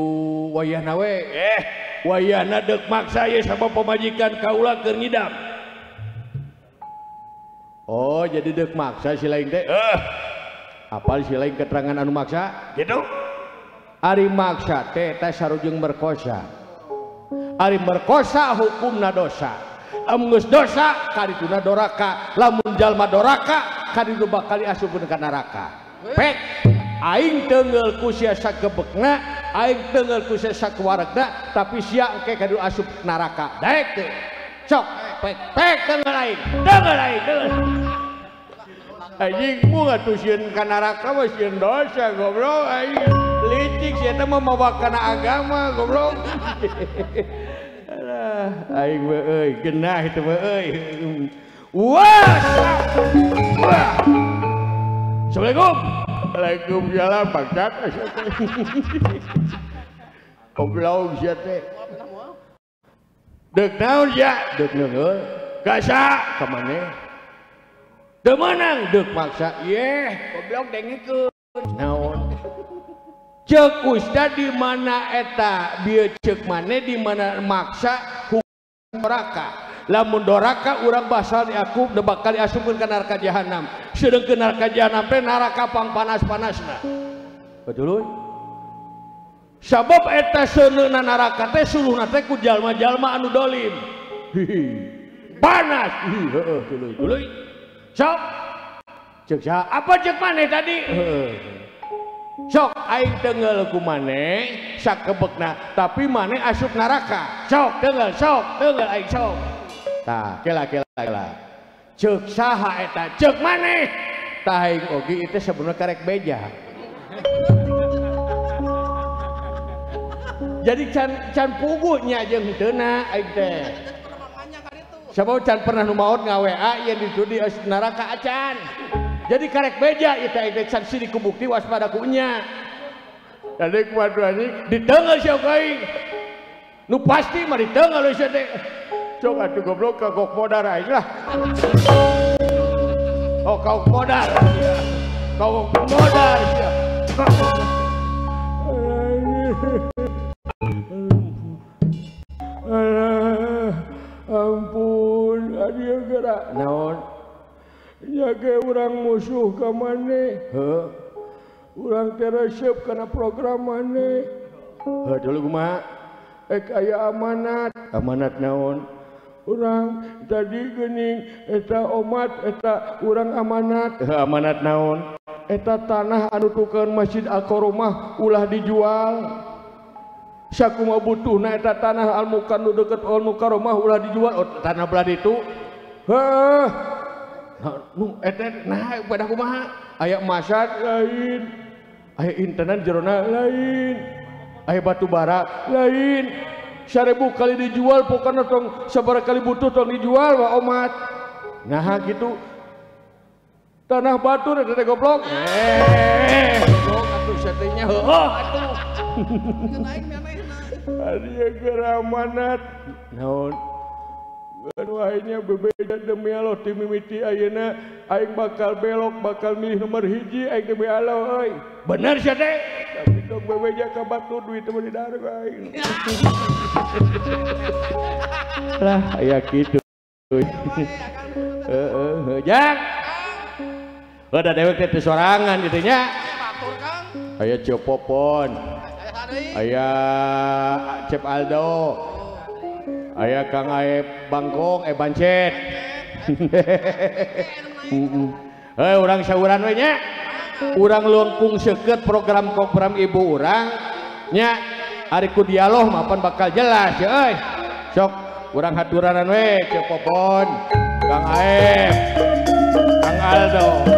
[SPEAKER 1] wayahna we. Wayahna deuk maksa ye sama pamajikan kaula keur ngidam. Oh, jadi deuk maksa si lain teh. Apal si lain keterangan anu maksa? Gitu. Ari maksa teh teh sarujeng merkosa. Ari merkosa hukumna dosa. Amun geus dosa kadituna doraka. Lamun jalma doraka kaditu bakal diasupkeun ka neraka. Pek aing teunggeul ku sia sagebekna, aing teunggeul ku sia sakuwaregna, tapi sia engke kaditu asup neraka. Daek teu. Sok pek pek teunggeul aing, teunggeul aing, teunggeul. Anjing mu atuh sieun ka neraka mah sieun dosa goblok aing. Licik sia teh mah mawa kana agama goblok. Alah aing we euy genah itu we euy. Wah. Wah. Assalamualaikum. Waalaikumsalam bangsat. Goblok sia teh. Deuk naon sia? Deuk neungeul. Ka saha? Ka maneh? Teu meunang deuk maksa. Yeh, goblok dengekeun. Naon? Ceuk ustad di mana eta bieu ceuk maneh di mana maksa hukum doraka. Lamun doraka urang basal diaku bakal diasupkeun ka neraka jahanam. Sedengkeun neraka jahanam teh neraka pangpanas-panasna. Betul? Sabab eta seuneuna neraka teh suluhna teh ku jalma-jalma anu dolim. Panas. Heeh, tuluy tuluy. Sok. Ceuk saha? Apa ceuk maneh tadi? Heeh. Sok aing teunggeul ku maneh sakebekna, tapi maneh asup neraka. Sok teunggeul, sok teunggeul aing sok. Tah, kela kela kela. Ceuk saha eta? Ceuk maneh. Tah aing oge ieu teh sebenarnya karek beja. Jadi can can puguh nya jeung henteu aing teh. Sabab can pernah nu maot nga-WA yen ditu di neraka acan. Jadi karek beja ieu teh aing teh can sidik ku bukti waspada ku nya. Jadi kuadu anjing diteunggeul sia aing. Nu pasti mah diteunggeul sia teh. Sok atuh goblok ka gok modar aing lah. Oh kau modar. Kau modar sia. Alah, ampun, adia gerak. Naon? Nya ge urang musuh ka maneh. Heuh. Urang teh resep kana program maneh. Heuh, dulu kumaha? Ek aya amanat. Amanat naon? Urang tadi geuning eta omat eta urang amanat. Heuh, amanat naon? Eta tanah anu tukeun Masjid Al-Karomah ulah dijual. Sakumaha butuhna eta tanah Al-Mukarram nu deukeut Al-Mukarramah ulah dijual. Oh, tanah belah ditu. Heuh. Nu eta nah pada kumaha? Aya masad lain. Aya intenan jerona lain. Aya batu bara lain. 1000 kali dijual pokona tong sabaraha kali butuh tong dijual wa omat. Nah gitu. Tanah batur eta teh goblok. Goblok atuh satenya heuh atuh. Adia geura amanat. Naon?
[SPEAKER 4] Anu akhirnya berbeda demi Allah ti mimiti ayeuna aing bakal belok bakal milih nomor hiji aing demi Allah euy. Bener sia teh. Tapi tong bebeja ka batur duit teh di darah aing. Lah aya kitu. Heeh, jang. Udah dewek teh sorangan kitu nya. Aya Ceu Popon. Aya Cep Aldo. Aya Kang Aep Bangkong, Bancet. Hei, urang sauran we nya. Urang lengkung seukeut program-program ibu urang nya. Ari ku dialog mapan bakal jelas ya euy. Sok urang haturanan we Ceu Popon, Kang Aep, Kang Aldo.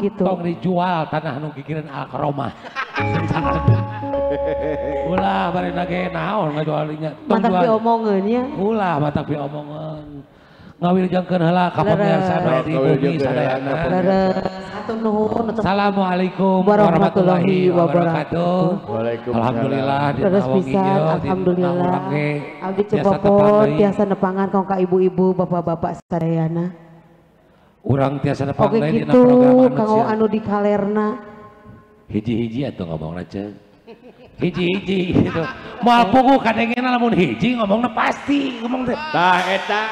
[SPEAKER 5] Gitu. Tong dijual tanah nu gigireun Al-Karomah. Ulah bari nage naon ngajualnya.
[SPEAKER 6] Matak diomongeun nya.
[SPEAKER 5] Ulah matak diomongeun. Ngawilujengkeun heula ka pamirsa nu di bumi sadayana.
[SPEAKER 6] Hatur nuhun.
[SPEAKER 5] Assalamualaikum warahmatullahi wabarakatuh.
[SPEAKER 4] Waalaikumsalam.
[SPEAKER 5] Alhamdulillah
[SPEAKER 6] terus pisan alhamdulillah. Abdi Ceu Popon tiasa nepangan kong ka ibu-ibu bapak-bapak sadayana.
[SPEAKER 5] Urang tiasa nepang lain dina
[SPEAKER 6] program anu anu di kalerna
[SPEAKER 5] hiji-hiji atuh ngomongna ceuk hiji-hiji gitu moal puguh kadengena lamun hiji ngomongna pasti ngomong teh
[SPEAKER 4] tah eta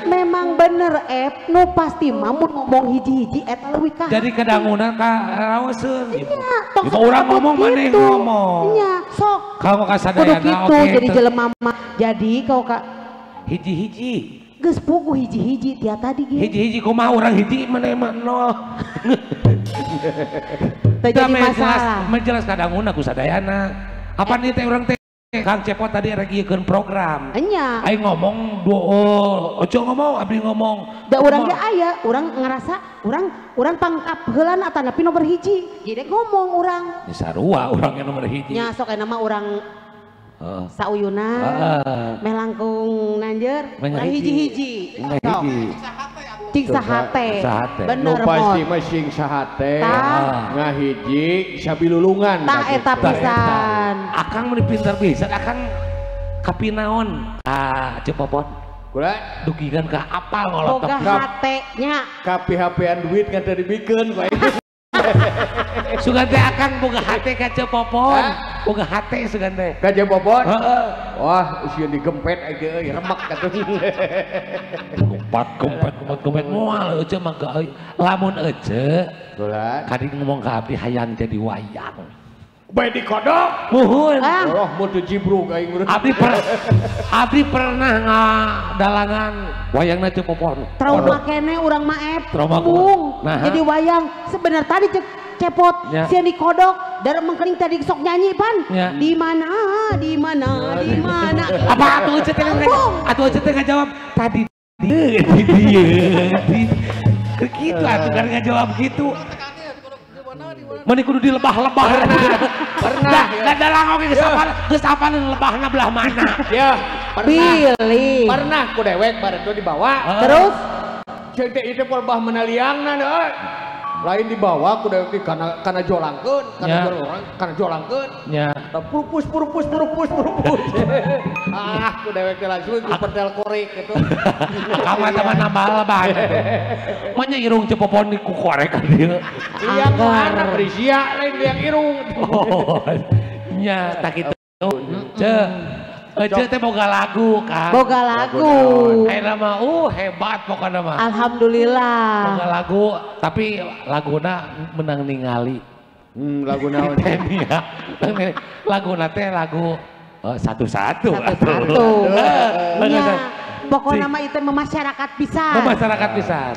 [SPEAKER 6] memang bener ep nu pasti mah mun ngomong hiji-hiji eta leuwih ka
[SPEAKER 5] jadi kadangunan ka raoseun ibu urang ngomong maneh ngomong
[SPEAKER 6] nya sok
[SPEAKER 5] kanggo kasadayana
[SPEAKER 6] oge jadi jelema mah jadi kau ka
[SPEAKER 5] hiji-hiji
[SPEAKER 6] geus puguh hiji-hiji tia tadi ge.
[SPEAKER 5] Hiji-hiji kumaha urang hiji maneh mah nol.
[SPEAKER 6] Teu jadi masalah.
[SPEAKER 5] Menjelas kadanguna ku sadayana. Apa nih teh urang teh Kang Cepot tadi rek ieukeun program.
[SPEAKER 6] Enya.
[SPEAKER 5] Aing ngomong duo, ojo ngomong abdi ngomong.
[SPEAKER 6] Da urang ge aya, urang ngerasa urang pangkap heulana atanapi nomor hiji. Jadi ngomong urang.
[SPEAKER 5] Di sarua urang ge nomor hiji.
[SPEAKER 6] Nya sok aya mah urang sauyuna meh langkung nanjer hiji-hiji cing sahate bener
[SPEAKER 4] nu pasti mah sing sahate ngahiji sabilulungan
[SPEAKER 6] tah eta pisan
[SPEAKER 5] akang meuni pinter pisan akang kapinaon ah Ceu Popon
[SPEAKER 4] kula
[SPEAKER 5] dugikan ka apal ngolotok
[SPEAKER 6] boga hate nya
[SPEAKER 4] kapi-hapean duit kan teu dibikeun ku aing.
[SPEAKER 5] Sugan teh akang boga hate ka Ceu Popon. Boga hate sugan teh.
[SPEAKER 4] Ka Ceu Popon? Heeh. Wah, sieun digempet aing euy, remek atuh.
[SPEAKER 5] Gempet, gempet, gempet, gempet moal euceu mah euy. Lamun euceu kadi ngomong ka abdi hayang jadi wayang.
[SPEAKER 4] Bae dikodok.
[SPEAKER 5] Muhun.
[SPEAKER 4] Allah mun teu jibrug aing.
[SPEAKER 5] Abdi pernah ngadalangan wayangna Ceu Popon.
[SPEAKER 6] Trauma kene urang mah ep.
[SPEAKER 5] Trauma
[SPEAKER 6] bung. Jadi wayang sebenar tadi Cepot sieun dikodok darah mengkering tadi sok nyanyi pan. Di mana di mana di mana.
[SPEAKER 5] Apa atuh euceu teh atuh euceu teh ngajawab tadi di dieu. Kitu atuh kan ngajawab gitu. Meni kudu dilebah-lebah. Pernah. Da dalang oge geus apaleun lebahna belah mana.
[SPEAKER 4] Ya, pernah.
[SPEAKER 6] Pilih.
[SPEAKER 4] Pernah ku dewek bareto dibawa.
[SPEAKER 6] Terus
[SPEAKER 4] ceuk teh ieu teh lebah mana liangna euy. Lain dibawa ku dewek teh kana jolangkeun, kana jolangkeun, kana jolangkeun.
[SPEAKER 5] Nya.
[SPEAKER 4] Purpus purpus purpus purpus. Ah, ku dewek teh langsung ku pertel korek gitu.
[SPEAKER 5] Kamu teman nambah lebah. Manya irung Ceu Popon ku korek ka dieu.
[SPEAKER 4] Liang mana berisia lain liang irung.
[SPEAKER 5] Oh, nya tak kitu. Ceu. Ece teh boga lagu kan.
[SPEAKER 6] Boga lagu.
[SPEAKER 5] Ayeuna mah hebat pokona mah.
[SPEAKER 6] Alhamdulillah.
[SPEAKER 5] Boga lagu tapi laguna menang ningali.
[SPEAKER 4] Lagu naon?
[SPEAKER 5] Laguna teh lagu satu-satu.
[SPEAKER 6] Satu-satu. Nya, pokona mah ieu teh memasyarakat pisan.
[SPEAKER 5] Memasyarakat pisan.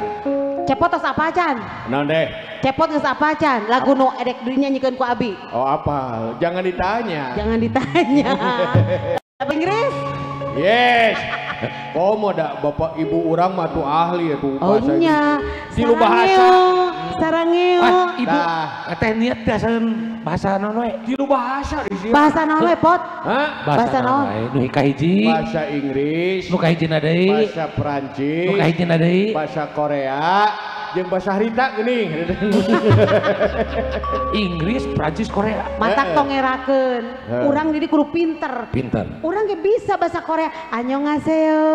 [SPEAKER 6] Cepot tos apa can?
[SPEAKER 1] Naon deh?
[SPEAKER 6] Cepot geus apa can? Lagu nu edek dinyanyikeun ku abi.
[SPEAKER 1] Oh apa? Jangan ditanya.
[SPEAKER 6] Jangan ditanya. Bahasa Inggris?
[SPEAKER 1] Yes. Komo da bapak ibu urang mah tuh ahli ya tuh bahasa.
[SPEAKER 6] Oh nya.
[SPEAKER 1] Tilu bahasa.
[SPEAKER 6] Sarangeo.
[SPEAKER 5] Ibu teh niat dasan bahasa naon we?
[SPEAKER 1] Tilu bahasa di sini.
[SPEAKER 6] Bahasa naon we, Pot?
[SPEAKER 1] Hah?
[SPEAKER 6] Bahasa naon?
[SPEAKER 5] Nu kahiji.
[SPEAKER 1] Bahasa Inggris.
[SPEAKER 5] Nu kahijina deui.
[SPEAKER 1] Bahasa Perancis.
[SPEAKER 5] Nu kahijina deui.
[SPEAKER 1] Bahasa Korea. Jeung bahasa harita geuning.
[SPEAKER 5] Inggris, Prancis, Korea.
[SPEAKER 6] Matak tong ngerakeun. Urang jadi kudu pinter.
[SPEAKER 5] Pinter.
[SPEAKER 6] Urang ge bisa bahasa Korea. Annyeonghaseyo.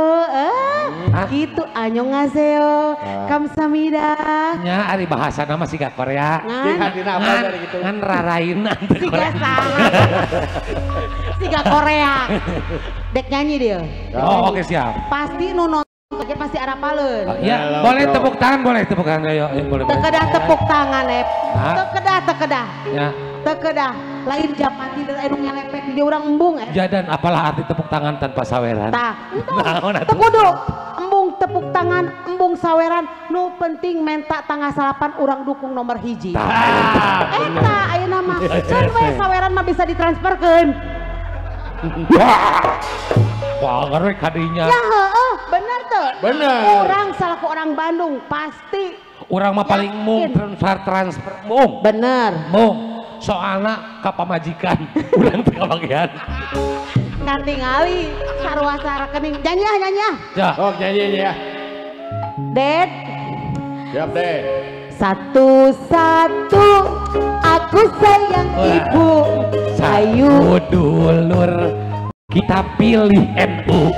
[SPEAKER 6] Gitu annyeonghaseyo. Kamsahamnida.
[SPEAKER 5] Nya ari bahasana mah siga Korea.
[SPEAKER 1] Jeung hatina apa dari gitu.
[SPEAKER 5] Ngan raraina teh
[SPEAKER 6] Korea. Siga Korea. Dek nyanyi dia.
[SPEAKER 5] Oh, oke siap.
[SPEAKER 6] Pasti nu nonton pasti arapaleun.
[SPEAKER 5] Ya, boleh tepuk tangan, boleh tepuk tangan ayo, boleh.
[SPEAKER 6] Tekedah tepuk tangan, Ep. Tekedah, tekedah.
[SPEAKER 5] Ya.
[SPEAKER 6] Tekedah. Lain japati dan anu nyelepet di urang embung eh.
[SPEAKER 5] Ya dan apalah arti tepuk tangan tanpa saweran.
[SPEAKER 6] Tah, entong. Teu kudu embung tepuk tangan, embung saweran, nu penting menta tanggal salapan urang dukung nomor 1. Eta ayeuna mah can we saweran mah bisa ditransferkeun.
[SPEAKER 5] Wah, ngarwe kadinya.
[SPEAKER 6] Ya heeh, bener tuh.
[SPEAKER 1] Bener.
[SPEAKER 6] Orang salah ke orang Bandung pasti.
[SPEAKER 5] Orang mah paling mung transfer mung.
[SPEAKER 6] Bener.
[SPEAKER 5] Mung. Soalna ka pamajikan urang teu kabagian.
[SPEAKER 6] Katingali sarua rekening. Nyanyi ah, nyanyi ah.
[SPEAKER 5] Ya.
[SPEAKER 1] Oh, nyanyi ya.
[SPEAKER 6] Ded.
[SPEAKER 1] Siap, Ded.
[SPEAKER 6] Satu-satu aku sayang ibu. Hayu
[SPEAKER 5] dulur kita pilih NU.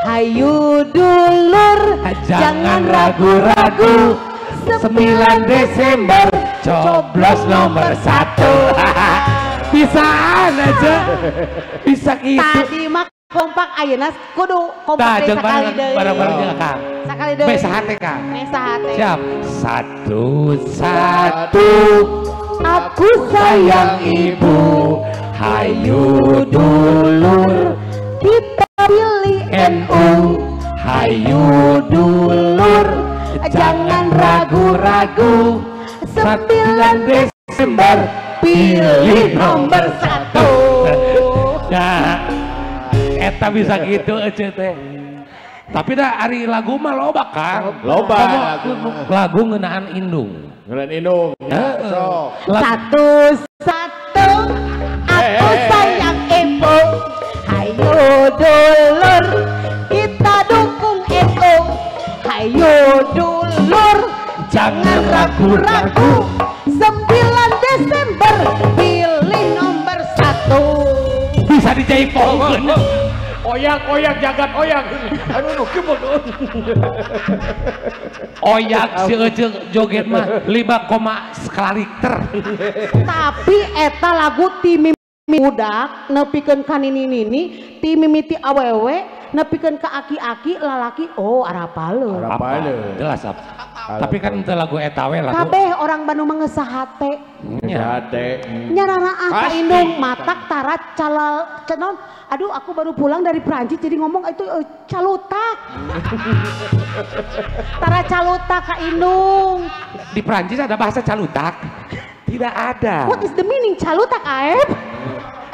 [SPEAKER 6] Hayu dulur jangan ragu-ragu.
[SPEAKER 5] 9 Desember coblos nomor 1. Bisaan aja. Bisa gitu.
[SPEAKER 6] Tadi mah kompak ayeuna kudu kompak deui sakali deui.
[SPEAKER 5] Bareng-bareng jeung Kang.
[SPEAKER 6] Sakali deui.
[SPEAKER 5] Mesa hate Kang.
[SPEAKER 6] Mesa hate.
[SPEAKER 5] Siap. Satu-satu
[SPEAKER 6] aku sayang
[SPEAKER 5] ibu. Hayu dulur
[SPEAKER 6] kita pilih
[SPEAKER 5] NU. Hayu dulur jangan ragu-ragu. 9 Desember
[SPEAKER 6] pilih nomor 1.
[SPEAKER 5] Ya, eta bisa gitu aja teh. Tapi dah ari lagu mah loba Kang.
[SPEAKER 1] Loba
[SPEAKER 5] lagu ngeunaan indung.
[SPEAKER 1] Ngeunaan indung.
[SPEAKER 5] Heeh.
[SPEAKER 6] Satu-satu aku sayang ibu. Hayu dulur kita dukung NU. Hayu dulur
[SPEAKER 5] jangan ragu-ragu.
[SPEAKER 6] 9 Desember pilih nomor 1.
[SPEAKER 5] Bisa dijaipongkeun.
[SPEAKER 1] Oyak-oyak jagat oyak. Aduh nu kieu
[SPEAKER 5] Oyak si euceuk joget mah 5, skala Richter.
[SPEAKER 6] Tapi eta lagu ti budak nepikeun ka nini-nini, ti mimiti awewe nepikeun ka aki-aki lalaki, oh arapaleun.
[SPEAKER 1] Arapaleun.
[SPEAKER 5] Jelas apa. Tapi kan itu lagu eta we lagu.
[SPEAKER 6] Kabeh orang Bandung mah geus sahate.
[SPEAKER 1] Sahate.
[SPEAKER 6] Nyarana ah ka indung matak tarat calal cenon. Aduh aku baru pulang dari Prancis jadi ngomong itu calutak. Tara calutak ka indung.
[SPEAKER 5] Di Prancis ada bahasa calutak? Tidak ada.
[SPEAKER 6] What is the meaning calutak Aep?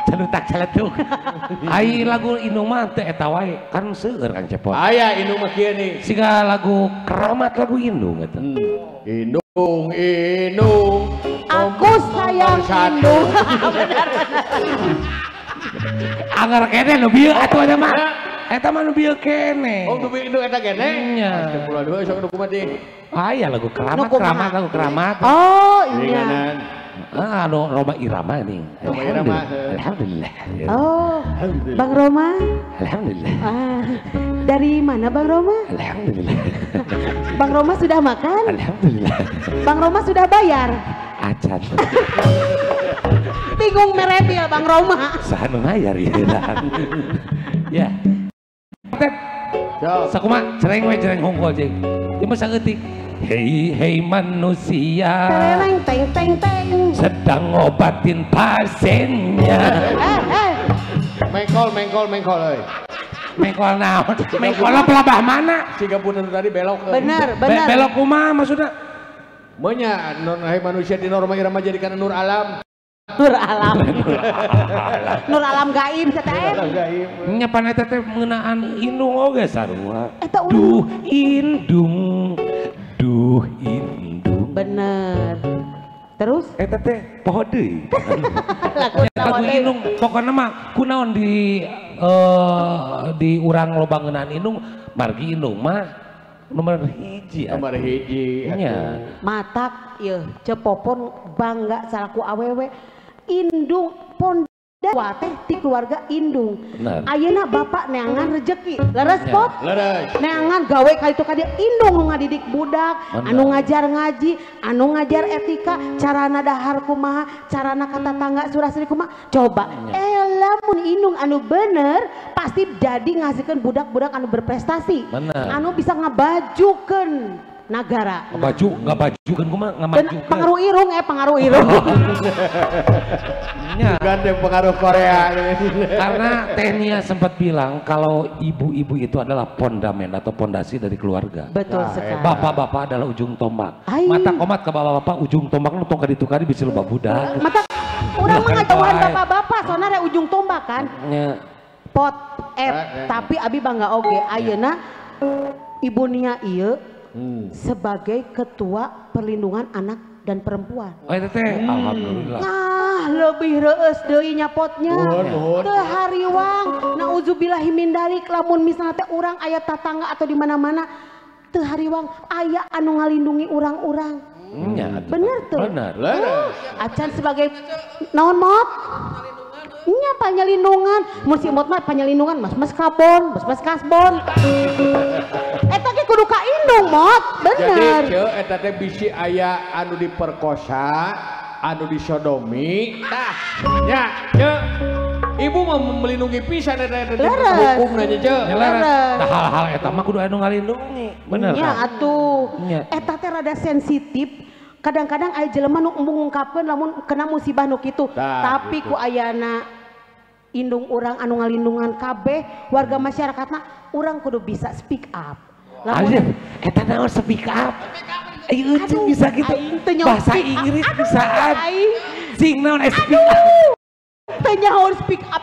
[SPEAKER 5] Calutak caletuk. Ai lagu indung mah teu eta wae kan seueur Kang Cepot.
[SPEAKER 1] Aya indung mah kieu nih.
[SPEAKER 5] Siga lagu keramat lagu indung eta.
[SPEAKER 1] Indung indung
[SPEAKER 6] aku sayang indung. Benar benar.
[SPEAKER 5] Anggar kene nu bieu atuh eta mah. Eta mah nu bieu kene.
[SPEAKER 1] Oh nu bieu indung eta kene?
[SPEAKER 5] Nya.
[SPEAKER 1] Astagfirullah sok nu kumaha teh.
[SPEAKER 5] Aya lagu keramat keramat lagu keramat.
[SPEAKER 6] Oh iya.
[SPEAKER 5] Ah, anu Roma Irama nih.
[SPEAKER 1] Roma Irama.
[SPEAKER 5] Alhamdulillah.
[SPEAKER 6] Oh, Bang Roma.
[SPEAKER 5] Alhamdulillah.
[SPEAKER 6] Ah, dari mana Bang Roma?
[SPEAKER 5] Alhamdulillah.
[SPEAKER 6] Bang Roma sudah makan?
[SPEAKER 5] Alhamdulillah.
[SPEAKER 6] Bang Roma sudah bayar?
[SPEAKER 5] Acan.
[SPEAKER 6] Bingung merebil Bang Roma.
[SPEAKER 5] Saha nu mayar ya. Ya. Sakumaha cereng we cereng hungkul jeung. Ieu mah saeutik. Hei hei manusia,
[SPEAKER 6] teng teng teng teng,
[SPEAKER 5] sedang ngobatin pasiennya.
[SPEAKER 1] Mengkol mengkol mengkol, oi.
[SPEAKER 5] Mengkol naon? Mengkol pelabah mana?
[SPEAKER 1] Siga punten tadi belok.
[SPEAKER 6] Bener, bener.
[SPEAKER 5] Belok kumaha maksudna?
[SPEAKER 1] Meunya manusia di norma irama jadi kana nur alam.
[SPEAKER 6] Nur alam. Nur alam gaib teh.
[SPEAKER 5] Nya pan eta teh ngeunaan indung oge sarua. Duh indung. Duh indung.
[SPEAKER 6] Bener. Terus?
[SPEAKER 5] Eta teh poho deui. Lagu indung pokona mah kunaon di urang loba ngeunaan indung margi indung mah nomor hiji.
[SPEAKER 1] Nomor hiji.
[SPEAKER 5] Nya.
[SPEAKER 6] Matak ieu Cepopon bangga salaku awewe indung ponda teh ti keluarga indung. Ayeuna bapak neangan rejeki. Leres pot?
[SPEAKER 1] Leres.
[SPEAKER 6] Neangan gawe ka itu ka dieu indung nu ngadidik budak, anu ngajar ngaji, anu ngajar etika, carana dahar kumaha, carana ka tatangga surasri kumaha. Coba lamun indung anu bener pasti jadi ngasihkeun budak-budak anu berprestasi.
[SPEAKER 5] Bener.
[SPEAKER 6] Anu bisa ngabajukeun nagara.
[SPEAKER 5] Ngabaju, ngabajukeun kumaha ngamajukeun.
[SPEAKER 6] Pengaruh irung pengaruh irung.
[SPEAKER 1] Bukan deh pengaruh Korea.
[SPEAKER 5] Karena Teh Nia sempat bilang kalau ibu-ibu itu adalah fondamen atau pondasi dari keluarga.
[SPEAKER 6] Betul sekali.
[SPEAKER 5] Bapak-bapak adalah ujung tombak. Mata komat ke bapak-bapak ujung tombak lu tong kaditu kadi bisa loba budak.
[SPEAKER 6] Mata urang mah ngajauhan bapak-bapak soalnya ada ujung tombak kan. Pot tapi abi bangga oge ayeuna Ibu Nia ieu sebagai ketua perlindungan anak dan perempuan.
[SPEAKER 5] Oh itu teh, alhamdulillah.
[SPEAKER 6] Nah, lebih reueus deui nya potnya. Teu hariwang, nauzubillahi min dalik lamun misalna teh urang aya tatangga atau di mana-mana teu hariwang aya anu ngalindungi urang-urang. Bener tuh.
[SPEAKER 5] Bener.
[SPEAKER 6] Acan sebagai naon mot? Nya panyalindungan, mun si mot mah panyalindungan mas-mas kabon, mas-mas kasbon. Eta ge kudu ka indung mot, bener.
[SPEAKER 1] Jadi ceu eta teh bisi aya anu diperkosa, anu disodomi. Tah, nya ceu ibu mah melindungi pisan eta teh hukumna nya ceu.
[SPEAKER 5] Nah hal-hal eta mah kudu anu ngalindungi. Bener.
[SPEAKER 6] Nya atuh. Eta teh rada sensitif. Kadang-kadang aya jelema nu embung ngungkapkeun lamun kena musibah nu kitu. Tapi ku ayana indung urang anu ngalindungan kabeh warga masyarakatna urang kudu bisa speak up.
[SPEAKER 5] Lamun eta naon speak up? Ayo euceun bisa gitu. Bahasa Inggris bisaan. Sing naon speak up?
[SPEAKER 6] Teu nyaho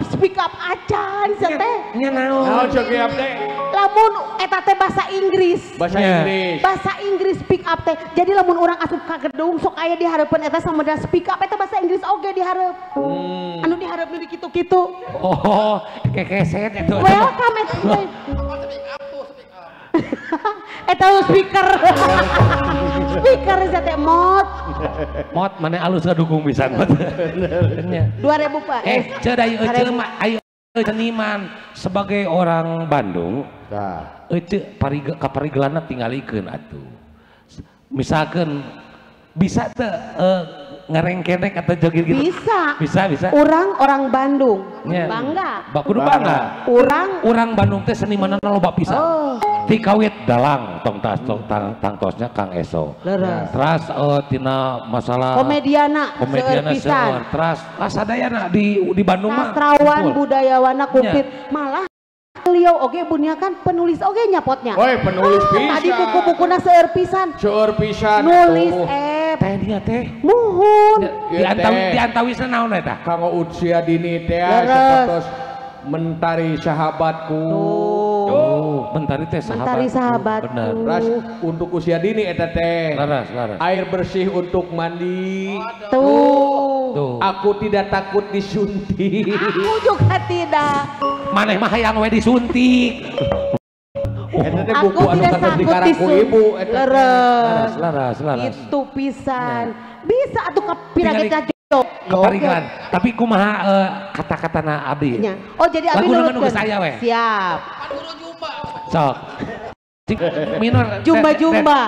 [SPEAKER 6] speak up acan sia teh.
[SPEAKER 5] Nya naon?
[SPEAKER 1] Naon speak up teh?
[SPEAKER 6] Lamun eta teh bahasa Inggris.
[SPEAKER 1] Bahasa Inggris.
[SPEAKER 6] Bahasa Inggris speak up teh. Jadi lamun urang asup ka gedung sok aya di hareupeun eta sama da speak up eta bahasa Inggris oge di hareup. Anu di hareup nu kitu-kitu.
[SPEAKER 5] Oh, kekeset eta.
[SPEAKER 6] Welcome eta teh.
[SPEAKER 2] Speak up tuh, speak up.
[SPEAKER 6] Eta speaker. Speaker sia teh mot.
[SPEAKER 5] Mot mana alus ngadukung pisan mot.
[SPEAKER 6] 2000 Pak.
[SPEAKER 5] Ceu da ieu euceu mah ayo seniman sebagai orang Bandung.
[SPEAKER 1] Tah.
[SPEAKER 5] Euceu kaparigelanna tingalikeun atuh. Misalkan bisa teu ngerengkenek atau joget gitu?
[SPEAKER 6] Bisa.
[SPEAKER 5] Bisa.
[SPEAKER 6] Orang Bandung. Bangga.
[SPEAKER 5] Kudu bangga. Orang Bandung teh senimanna loba pisan.
[SPEAKER 6] Oh.
[SPEAKER 5] Ti kawit dalang tong tas tong tangtosnya Kang Eso.
[SPEAKER 6] Leres.
[SPEAKER 5] Teras tina masalah
[SPEAKER 6] komediana seueur pisan.
[SPEAKER 5] Teras sadayana di Bandung mah.
[SPEAKER 6] Sastrawan budayawana komplit. Malah beliau oge bunya kan penulis oge nyapotnya.
[SPEAKER 1] Woi, penulis pisan.
[SPEAKER 6] Tadi buku-bukuna seueur pisan.
[SPEAKER 1] Seueur pisan.
[SPEAKER 6] Nulis
[SPEAKER 5] teh dia teh.
[SPEAKER 6] Muhun.
[SPEAKER 5] Di antawisna naon eta?
[SPEAKER 1] Kanggo usia dini teh sapertos Mentari Sahabatku.
[SPEAKER 5] Oh, Mentari teh sahabat.
[SPEAKER 6] Mentari sahabatku.
[SPEAKER 5] Bener.
[SPEAKER 1] Ras untuk usia dini eta teh.
[SPEAKER 5] Laras, laras.
[SPEAKER 1] Air bersih untuk mandi.
[SPEAKER 6] Tuh.
[SPEAKER 1] Tuh. Aku tidak takut disuntik.
[SPEAKER 6] Aku juga tidak.
[SPEAKER 5] Maneh mah hayang we disuntik.
[SPEAKER 1] Eta teh
[SPEAKER 6] Aku
[SPEAKER 1] buku anu
[SPEAKER 6] tidak
[SPEAKER 1] katos
[SPEAKER 6] takut
[SPEAKER 1] dikaraku
[SPEAKER 6] disuntik.
[SPEAKER 1] ibu eta teh.
[SPEAKER 6] Leres.
[SPEAKER 5] Laras, laras, laras.
[SPEAKER 6] Itu pisan. Bisa atuh kapiraget
[SPEAKER 5] Kaparigelan. Tapi kumaha kata-katana abdi?
[SPEAKER 6] Nya. Oh jadi abdi
[SPEAKER 5] Laguna mah
[SPEAKER 6] nurutkeun.
[SPEAKER 5] nu geus aya we.
[SPEAKER 6] Siap.
[SPEAKER 2] Pan guru jumba.
[SPEAKER 5] Sok. Minor.
[SPEAKER 6] Jumba-jumba.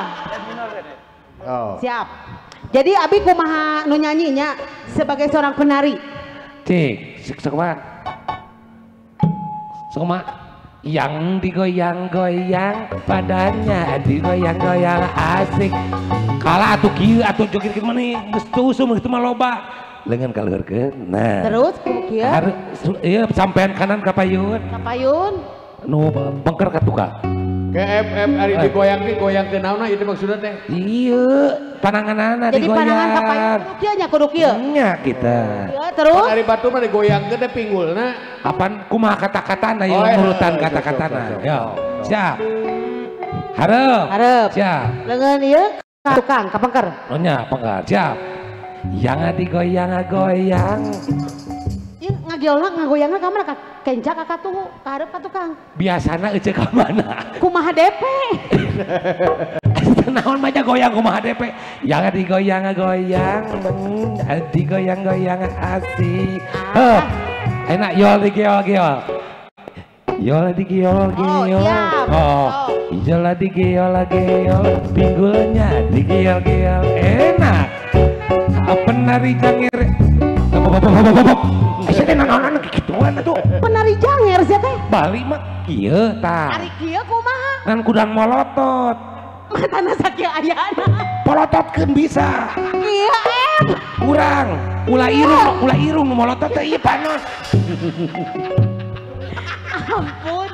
[SPEAKER 1] Oh.
[SPEAKER 6] Siap. Jadi abi kumaha nu nyanyinya sebagai seorang penari.
[SPEAKER 5] Cik, sok kumaha? Sok kumaha? Yang digoyang-goyang badannya digoyang-goyang asik. Kalah atuh kieu atuh joget kieu mah geus teu usum kitu mah loba. Lengan kaluhurkeun. Nah.
[SPEAKER 6] Terus kieu
[SPEAKER 5] Ieu sampean kanan ka payun.
[SPEAKER 6] Ka payun.
[SPEAKER 5] Nu pengker ka tukang.
[SPEAKER 1] KFF ari digoyang digoyang ke naonna ieu maksudna teh?
[SPEAKER 5] Iya, pananganana digoyang.
[SPEAKER 6] Jadi panangan ka payun kudu kieu nya kudu kieu.
[SPEAKER 5] Nya kita.
[SPEAKER 6] Ieu terus.
[SPEAKER 1] Ari batu mah digoyangkeun teh pinggulna.
[SPEAKER 5] Apan kumaha kata-katana ieu urutan kata-katana. Yo, siap. Hareup.
[SPEAKER 6] Hareup.
[SPEAKER 5] Siap.
[SPEAKER 6] Leungeun ieu ka tukang ka pengker.
[SPEAKER 5] Oh nya pengker, siap. Yang digoyang-goyang.
[SPEAKER 6] Ieu ngageolna ngagoyangna ka mana ka kenca ka katuhu ka hareup ka tukang.
[SPEAKER 5] Biasana euceu ka mana?
[SPEAKER 6] Kumaha DP?
[SPEAKER 5] Naon mah goyang kumaha DP? Yang digoyang-goyang, digoyang-goyang asik. Heup. Enak yol digeol-geol. Yol digeol-geol. Oh, yol digeol-geol, pinggulnya digeol-geol. Enak. Penari janger. Sia teh naon-naon kikituan atuh.
[SPEAKER 6] Penari janger sia teh.
[SPEAKER 5] Bali mah kieu tah.
[SPEAKER 6] Ari kieu kumaha?
[SPEAKER 5] Ngan kudang molotot.
[SPEAKER 6] Matana sakieu ayana.
[SPEAKER 5] Polototkeun bisa.
[SPEAKER 6] Kieu em.
[SPEAKER 5] Kurang. Ulah irung nu molotot teh ieu panas.
[SPEAKER 6] Ampun.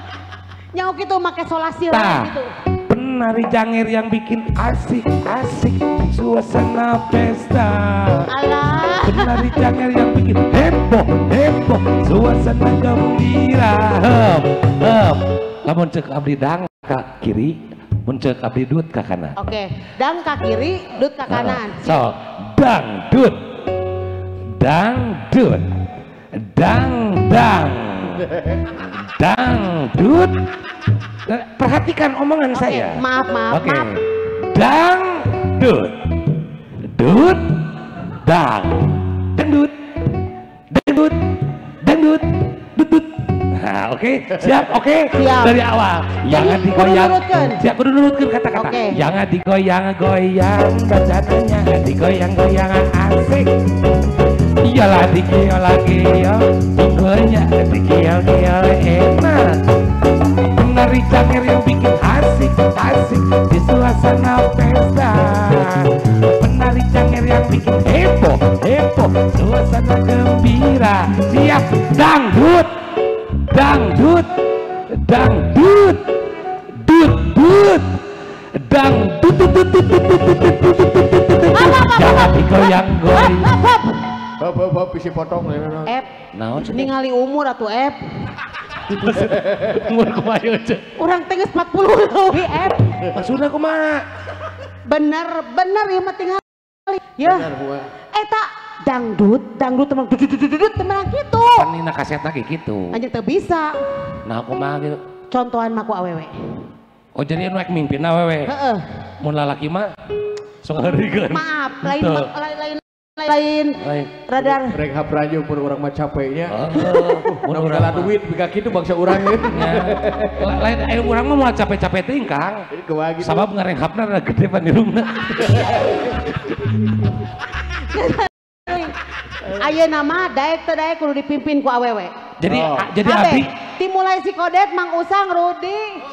[SPEAKER 6] Nyaho kitu make solasi lah gitu.
[SPEAKER 5] Penari janger yang bikin asik-asik suasana pesta.
[SPEAKER 6] Alah.
[SPEAKER 5] Penari janger yang bikin heboh heboh suasana gembira. Hep hep. Lamun cek abdi dang ka kiri, mun cek abdi dut ka kanan.
[SPEAKER 6] Oke, dang ka kiri, dut ka kanan.
[SPEAKER 5] So, dang dut. Dang dut. Dang dang. Dang dut. Perhatikan omongan saya.
[SPEAKER 6] Maaf, maaf, maaf.
[SPEAKER 5] Dang dut. Dut dang. Dangdut. Dangdut. Dangdut. Dut dut. Nah, oke. Siap, oke.
[SPEAKER 6] Siap.
[SPEAKER 5] Dari awal. Jangan digoyang. Siap, kudu nurutkeun kata-kata. Jangan digoyang-goyang badannya, digoyang-goyang asik. Iyalah digeol-geol, pinggulnya digeol-geol enak. Penari janger yang bikin asik-asik di suasana pesta. Penari janger yang bikin heboh heboh suasana gembira. Siap, dangdut, dangdut, dangdut, dut dut, dangdut dut dut dut dut dut dut dut dut dut. Jangan digoyang-goyang.
[SPEAKER 1] Hop bisi potong.
[SPEAKER 6] Ep, ningali umur atuh ep.
[SPEAKER 5] Umur kumaha ieu?
[SPEAKER 6] Urang teh geus 40 leuwih ep.
[SPEAKER 5] Maksudna kumaha?
[SPEAKER 6] Bener, bener ieu mah tingali. Ya. Eta dangdut, dangdut teman dut dut dut teman kitu.
[SPEAKER 5] Pan dina kasetna ge kitu.
[SPEAKER 6] Anjing teu bisa.
[SPEAKER 5] Nah kumaha gitu?
[SPEAKER 6] Contohan mah ku awewe.
[SPEAKER 5] Oh jadi anu rek mimpin awewe.
[SPEAKER 6] Heeh.
[SPEAKER 5] Mun lalaki mah sok heureukeun.
[SPEAKER 6] Maaf, lain lain lain radar.
[SPEAKER 1] Rek hapraju pun urang mah capeknya. Mun urang duit bika kitu bangsa urang ieu.
[SPEAKER 5] Lain aya urang mah moal capek-capek teuing Kang. Sabab ngarenghapna rada gede panirungna.
[SPEAKER 6] Ayeuna mah daek teu daek kudu dipimpin ku awewe.
[SPEAKER 5] Jadi jadi abdi
[SPEAKER 6] dimulai si Kodet, Mang Usang, Rudi.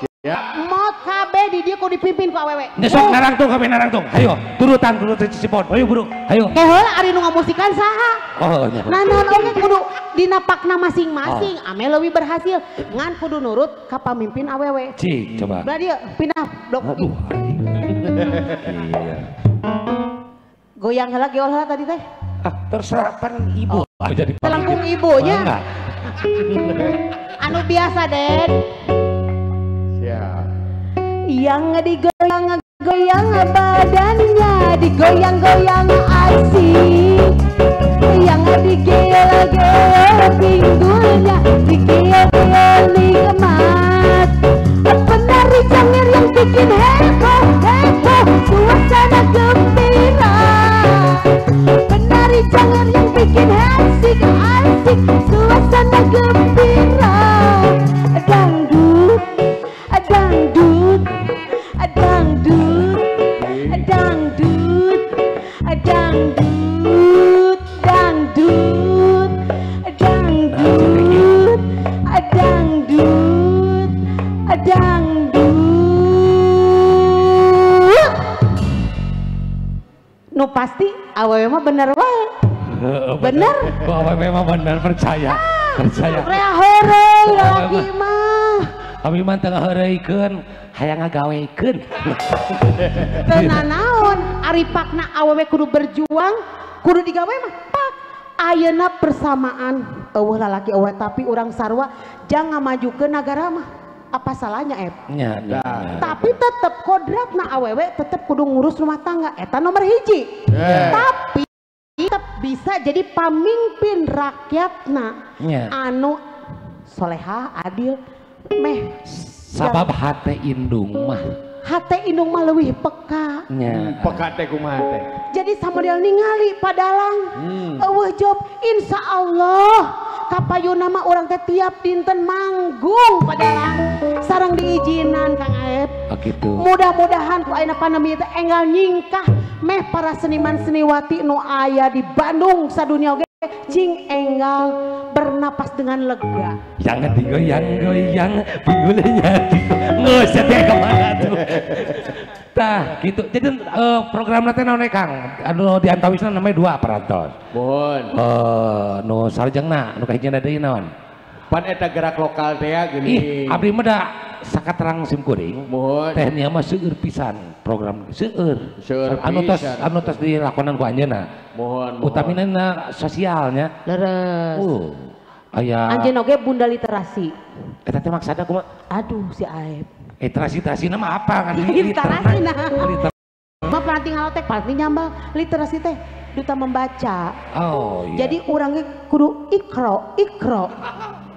[SPEAKER 6] Mot kabeh di dieu kudu dipimpin ku awewe.
[SPEAKER 5] Nya sok narangtung kabeh narangtung. Hayo, turutan turutan Cicipon. Hayo buru. Hayo.
[SPEAKER 6] Ke heula ari nu ngamusikan saha?
[SPEAKER 5] Oh nya.
[SPEAKER 6] Nah naon oge kudu dinapakna masing-masing ame leuwih berhasil ngan kudu nurut ka pamimpin awewe.
[SPEAKER 5] Cik, coba.
[SPEAKER 6] Belah dieu pindah blok.
[SPEAKER 5] Aduh. Iya.
[SPEAKER 6] Goyang heula geol heula tadi teh.
[SPEAKER 5] Ah, terserah pan ibu. Oh, jadi
[SPEAKER 6] telengkung ibunya. Anu biasa, Den. Yang digoyang-goyang badannya, digoyang-goyang asik. Yang digeol-geol pinggulnya, digeol-geol nikmat. Penari janger yang bikin heboh heboh suasana gembira. Penari janger yang bikin asik asik suasana gembira. Dangdut, dangdut, dangdut, dangdut, dangdut, dangdut, dangdut, dangdut, dangdut. Nu pasti awewe mah bener wae. Bener?
[SPEAKER 5] Awewe mah bener percaya. Percaya.
[SPEAKER 6] Rea heureuy lalaki mah.
[SPEAKER 5] Abi mah teu ngaheureuykeun, hayang ngagawekeun.
[SPEAKER 6] Teu nanaon, ari pakna awewe kudu berjuang, kudu digawe mah pak. Ayeuna persamaan eueuh lalaki eueuh tapi urang sarua jangan ngamajukeun nagara mah. Apa salahnya Ep?
[SPEAKER 5] Nya, nya.
[SPEAKER 6] Tapi tetep kodratna awewe tetep kudu ngurus rumah tangga eta nomor hiji. Tapi tetep bisa jadi pamimpin rakyatna anu soleha adil meh
[SPEAKER 5] sabab hate indung mah.
[SPEAKER 6] Hate indung mah leuwih peka.
[SPEAKER 1] Peka teh kumaha teh?
[SPEAKER 6] Jadi samodel ningali padalang eueuh job insyaallah kapayuna mah urang teh tiap dinten manggung padalang sareng diizinan Kang Aep.
[SPEAKER 5] Oh gitu.
[SPEAKER 6] Mudah-mudahan ku ayeuna pandemi teh enggal nyingkah meh para seniman seniwati nu aya di Bandung sadunia oge cing enggal bernapas dengan lega.
[SPEAKER 5] Jangan digoyang-goyang pinggulnya ngeus teh kemana tuh. Tah gitu. Jadi program teh naon Kang? Anu di antawisna namanya dua parantos.
[SPEAKER 1] Mohon.
[SPEAKER 5] Nu sarjengna nu kahijina deui naon?
[SPEAKER 1] Pan eta gerak lokal teh gini.
[SPEAKER 5] Ih, abdi mah da sakaterang sim kuring.
[SPEAKER 1] Mohon.
[SPEAKER 5] Teh nya mah seueur pisan program seueur. Anu tos anu tos dilakonan ku anjeunna.
[SPEAKER 1] Mohon.
[SPEAKER 5] Utamina sosialnya.
[SPEAKER 6] Leres.
[SPEAKER 5] Aya.
[SPEAKER 6] Anjeun oge bunda literasi.
[SPEAKER 5] Eta teh maksudna kumaha?
[SPEAKER 6] Aduh si Aep.
[SPEAKER 5] Literasi nama apa kan?
[SPEAKER 6] Literasi nah. Mah paranti ngalotek, paranti nyambal. Literasi teh duta membaca.
[SPEAKER 5] Oh iya.
[SPEAKER 6] Jadi orangnya kudu ikro, ikro.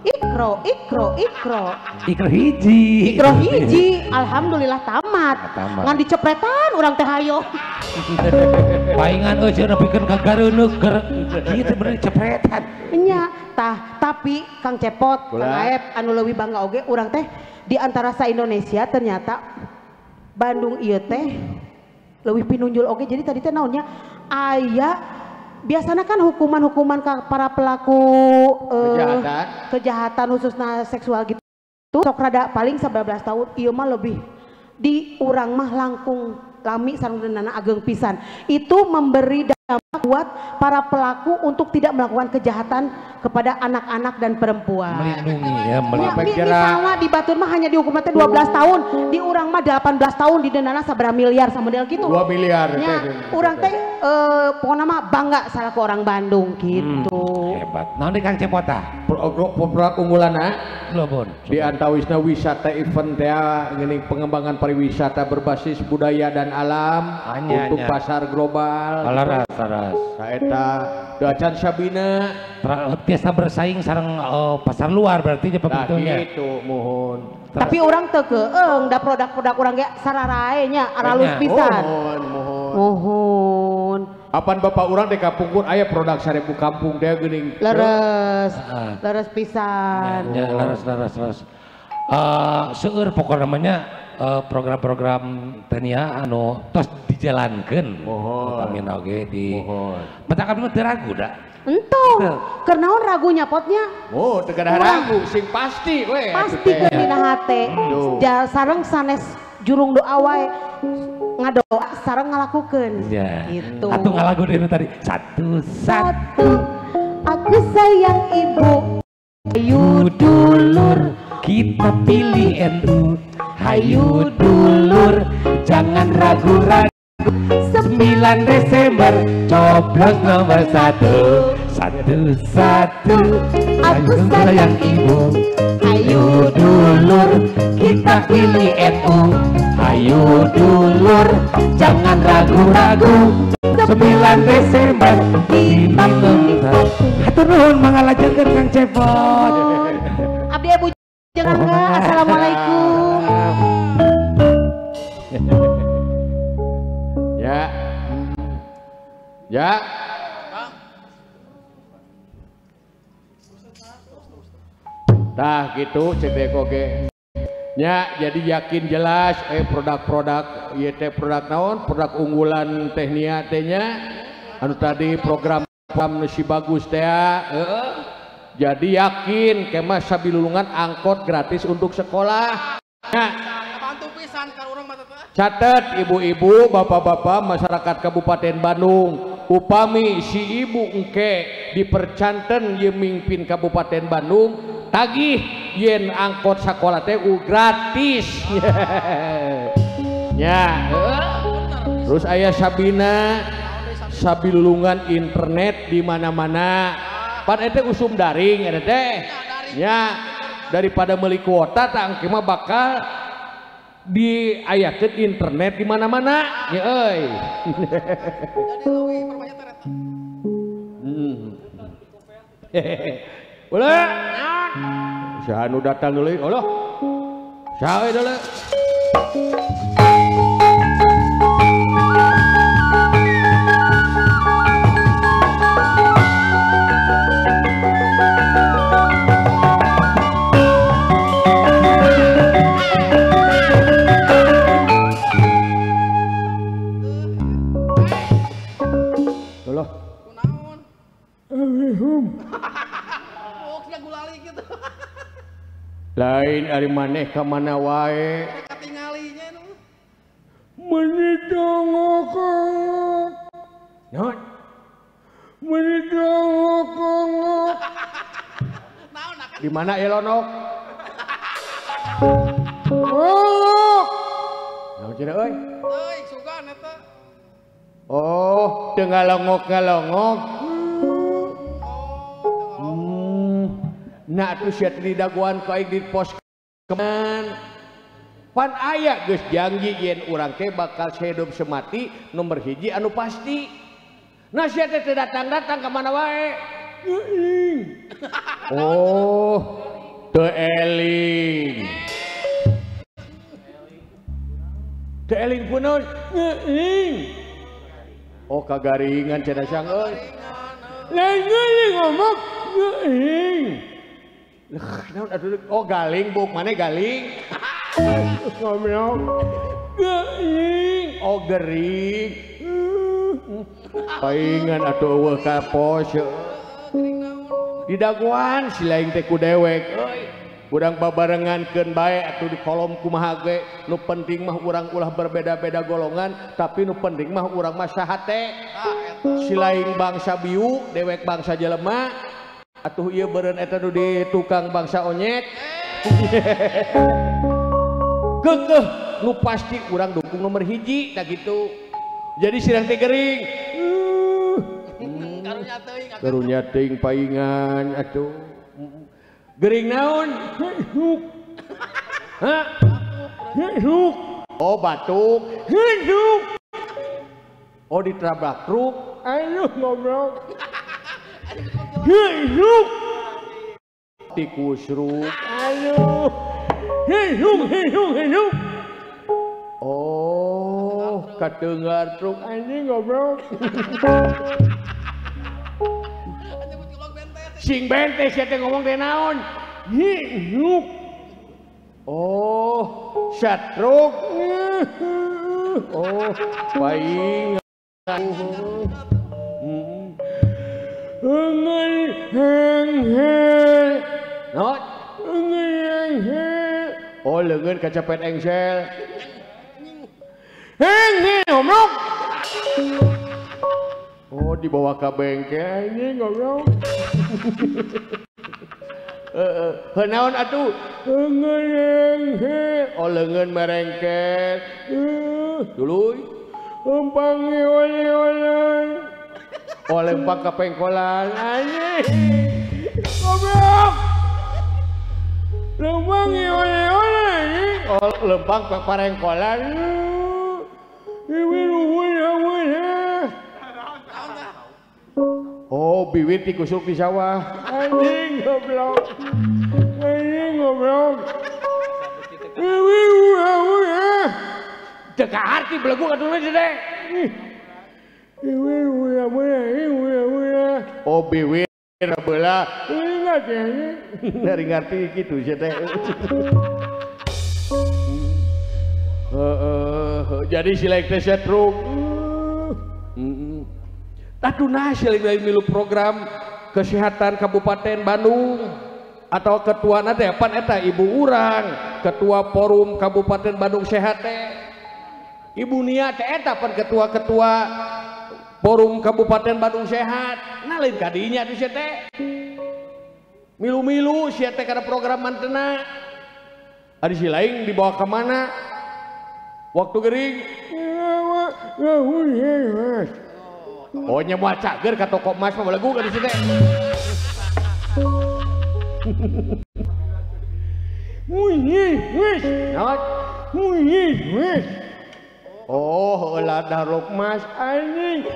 [SPEAKER 6] Ikro, ikro, ikro.
[SPEAKER 5] Ikro hiji.
[SPEAKER 6] Ikro hiji. Alhamdulillah tamat. Ngan dicepretan urang teh hayo.
[SPEAKER 5] Paingan euy cenah pikeun ka gareuneuh kieu teh bener cepretan.
[SPEAKER 6] Nya, tah tapi Kang Cepot, Kang Aep anu leuwih bangga oge urang teh di antara sa Indonesia ternyata Bandung ieu teh leuwih pinunjul oge. Jadi tadi teh naonnya aya biasanya kan hukuman-hukuman ke para pelaku kejahatan khususnya seksual gitu sok rada paling 19 tahun ieu mah lebih di urang mah langkung lami sareng dendana ageng pisan. Itu memberi dampak buat para pelaku untuk tidak melakukan kejahatan kepada anak-anak dan perempuan.
[SPEAKER 5] Melindungi ya, melindungi.
[SPEAKER 6] Misalnya di Batur mah hanya dihukum teh 12 tahun, di urang mah 18 tahun didendana sabaraha miliar sama model gitu.
[SPEAKER 1] 2 miliar.
[SPEAKER 6] Ya, urang teh pokoknya mah bangga salah ke orang Bandung gitu.
[SPEAKER 5] Hebat. Naon deui Kang Cepota?
[SPEAKER 1] Produk unggulanna
[SPEAKER 5] Lobon.
[SPEAKER 1] Di antawisna wisata event teh geuning pengembangan pariwisata berbasis budaya dan alam untuk pasar global.
[SPEAKER 5] Laras, laras.
[SPEAKER 1] Saeta Dacan Sabina
[SPEAKER 5] tiasa bersaing sareng pasar luar berarti nya pabetulnya.
[SPEAKER 1] Gitu mohon.
[SPEAKER 6] Tapi orang teu keung da produk-produk urang ge sararae nya aralus pisan.
[SPEAKER 1] Mohon, mohon.
[SPEAKER 6] Mohon.
[SPEAKER 1] Apan bapak urang di kapungkur aya produk 1000 kampung teh geuning.
[SPEAKER 6] Leres. Leres pisan.
[SPEAKER 5] Ya, leres leres leres. Seueur pokokna namanya program-program tania anu tos dijalankeun.
[SPEAKER 1] Mohon.
[SPEAKER 5] Utamina oge di.
[SPEAKER 1] Mohon.
[SPEAKER 5] Matak abdi mah teu ragu da.
[SPEAKER 6] Entong, kernaon ragunya potnya?
[SPEAKER 1] Oh, teu gadah ragu, sing pasti we.
[SPEAKER 6] Pasti ke dina hate. Sareng sanes jurung doa wae ngadoa sareng ngalakukeun.
[SPEAKER 5] Ya.
[SPEAKER 6] Gitu.
[SPEAKER 5] Atuh ngalagu deui tadi. Satu
[SPEAKER 6] satu aku sayang ibu. Hayu dulur
[SPEAKER 5] kita pilih NU. Hayu dulur jangan ragu-ragu. 9 Desember coblos nomor 1 1 1
[SPEAKER 6] aku sayang
[SPEAKER 5] ibu.
[SPEAKER 6] Hayu
[SPEAKER 5] dulur kita pilih NU. Hayu dulur jangan ragu-ragu. 9 Desember kita pilih. Hatur nuhun mangalajengkeun Kang Cepot.
[SPEAKER 6] Abdi ibu jangan enggak. Assalamualaikum.
[SPEAKER 1] Ya. Ya. Tah gitu cek dek oge. Nya jadi yakin jelas produk-produk ieu teh produk naon, produk unggulan Tehnia teh nya. Anu tadi program si bagus teh heeh. Jadi yakin kemah sabilulungan angkot gratis untuk sekolah. Nya. Catat ibu-ibu, bapak-bapak, masyarakat Kabupaten Bandung, upami si ibu engke dipercanten ye mimpin Kabupaten Bandung, Tagih yen angkot sakola teh gratis. Nya. Terus aya Sabina sabilulungan internet di mana-mana. Pan eta usum daring eta teh. Nya daripada meuli kuota tah engke mah bakal diayakeun internet di mana-mana. Ya euy.
[SPEAKER 2] Jadi leuwih perbanyak teh eta.
[SPEAKER 1] Ulah. Saha nu datang deui? Allah. Saha euy deui? Lain ari maneh ka mana wae
[SPEAKER 2] katinggalinya nu
[SPEAKER 1] meuni dongok naon meuni dongok
[SPEAKER 2] naon
[SPEAKER 1] di mana ieu lonok oh naon cenah euy
[SPEAKER 2] euy sugan eta
[SPEAKER 1] oh teu ngalongok-ngalongok. Nah atuh sia teh didagoan ku aing di pos keman. Pan aya geus janji yen urang teh bakal hidup semati nomor hiji anu pasti. Nah sia teh teu datang-datang ka mana wae. Geuing. Oh, teu eling. Teu eling kunaon? Geuing. Oh kagaringan cenah sang euy. Lain geuing ngomong geuing. Naon atuh oh galing buk mana galing ngomong gering oh gering paingan atuh eueuh ka pos di dagoan si laing teh ku dewek euy urang babarengankeun bae atuh di kolom kumaha ge nu penting mah urang ulah berbeda-beda golongan tapi nu penting mah urang mah sahate si laing bangsa biu dewek bangsa jelema atuh ieu beureun eta nu di tukang bangsa onyek. Keukeuh nu pasti urang dukung nomor hiji tah gitu. Jadi sirang teh gering.
[SPEAKER 2] Karunya teuing
[SPEAKER 1] karunya teuing paingan atuh. Gering naon? Hah? Oh batuk. Oh ditabrak truk. Aduh goblok. Hidup tikus ruk. Aduh. Hidup hidup hidup. Oh, kadengar truk anjing goblok. Sing bentes sia teh ngomong teh naon? Hidup. Oh, satruk. Oh, paing. Oh leungeun kacepet engsel. Heng goblok. Oh dibawa ka bengkel anjing goblok. Heeh, heuh naon atuh? Oh leungeun merengket. Tuluy. Lempang iol-iolan. Oh lempang ka pengkolan anjing. Goblok. Lempang iol-iolan anjing. Oh lempang ka parengkolan. Oh biwit dikusuk di sawah. Anjing goblok. Anjing goblok. Teu kaharti belegu atuh teh. Oh biwit belah. Dari ngerti gitu sih teh. Jadi si laik teh setruk. Tadu nah si laik milu program kesehatan Kabupaten Bandung atau ketua teh pan eta ibu urang ketua forum Kabupaten Bandung Sehat teh. Ibu Nia teh eta pan ketua-ketua forum Kabupaten Bandung Sehat. Nah lain kadinya tuh teh. Milu-milu sia teh kana program mantena. Ari si lain dibawa ke mana? Waktu gering. Oh nya moal cager ka toko emas mah belagu ka di situ. Oh, heula daruk mas anjing.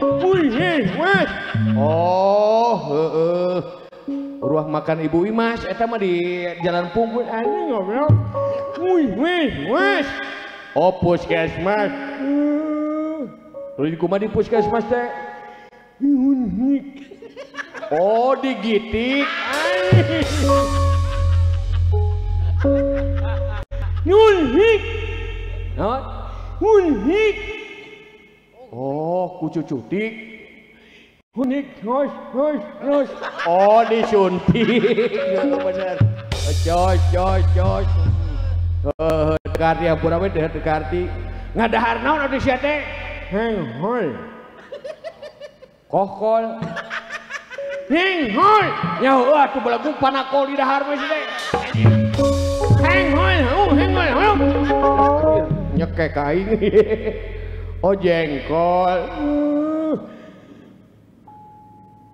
[SPEAKER 1] Oh, heeh. Ruang makan Ibu Imas eta mah di Jalan Pungkun anjing goblok. Oh, puskesmas. Terus kumaha di puskesmas teh? Oh, digitik. Nyunhik. Naon? Hunhik. Oh, kucucutik. Hunik hos hos hos. Oh, disuntik. Bener. Jos jos jos. Heuh, karti ampura we teh karti. Ngadahar naon atuh sia teh? Henghol. Kohkol. Henghol. Nya heueuh atuh belagu panakol di dahar mah sia teh. Henghol, henghol, heuh. Nyekek aing. Oh jengkol.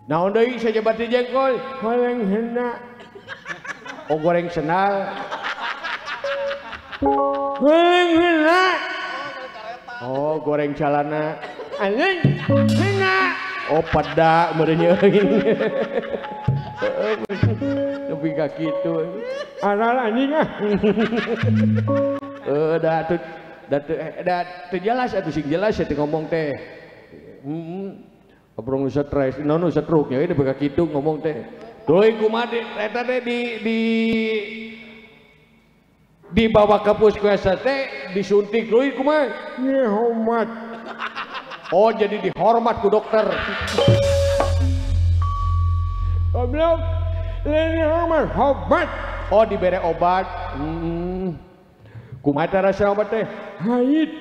[SPEAKER 1] Naon deui sajabati jengkol? Goreng hena. Oh goreng senal. Goreng hena. Oh goreng calana. Anjing hena. Oh pada meureun aing. Nepi ka kitu. Aral anjing ah. Da atuh da teu jelas atuh sing jelas teh ngomong teh. Abrong stres, nono stroke nya ini beka kitu ngomong teh. Tuluy kumaha eta teh di dibawa ke puskesmas teh disuntik tuluy kumaha? Dihormat. Oh jadi dihormat ku dokter. Goblok. Lain dihormat, obat. Oh dibere obat. Kumaha teh rasa obat teh? Hait.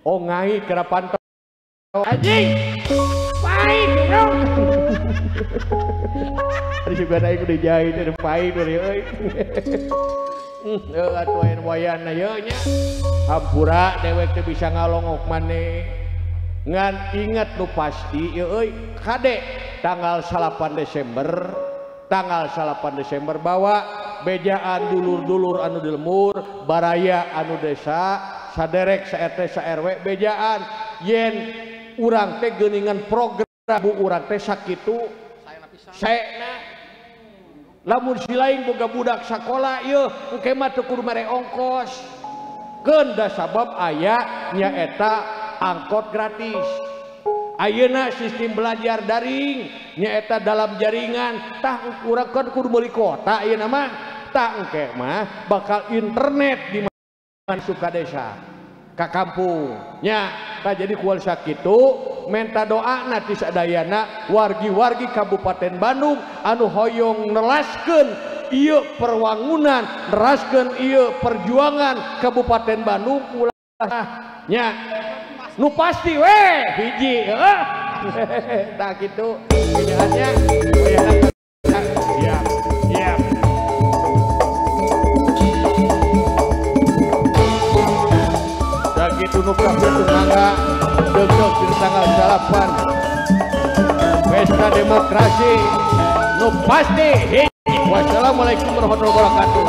[SPEAKER 1] Oh ngait kana panto. Anjing. Pahit bro. Ari juga aing udah jahit ada pahit euy euy. Heuh atuh aya wayana yeuh nya. Hampura dewek teh bisa ngalongok maneh. Ngan ingat nu pasti yeuh euy, kade tanggal 8 Desember, tanggal 8 Desember bawa bejaan dulur-dulur anu di lemur, baraya anu desa, saderek sa RT sa RW bejaan yen urang teh geuningan program bu urang teh sakitu saena. Lamun si lain boga budak sakola yeuh engke mah teu kudu mere ongkos. Keun da sabab aya nyaeta angkot gratis. Ayeuna sistem belajar daring nyaeta dalam jaringan tah urang kan kudu meuli kuota ayeuna mah. Tah engke mah bakal internet di mana suka desa ka kampung nya. Tah jadi kual sakitu menta doa na ti sadayana wargi-wargi Kabupaten Bandung anu hoyong nelaskeun ieu perwangunan, neraskeun ieu perjuangan Kabupaten Bandung ulah nya nu pasti we hiji heuh. Tah kitu bejaannya. Siap siap. Tah kitu nu kabeh mangga deg-deg di tanggal 8 pesta demokrasi nu pasti. Wassalamualaikum warahmatullahi wabarakatuh.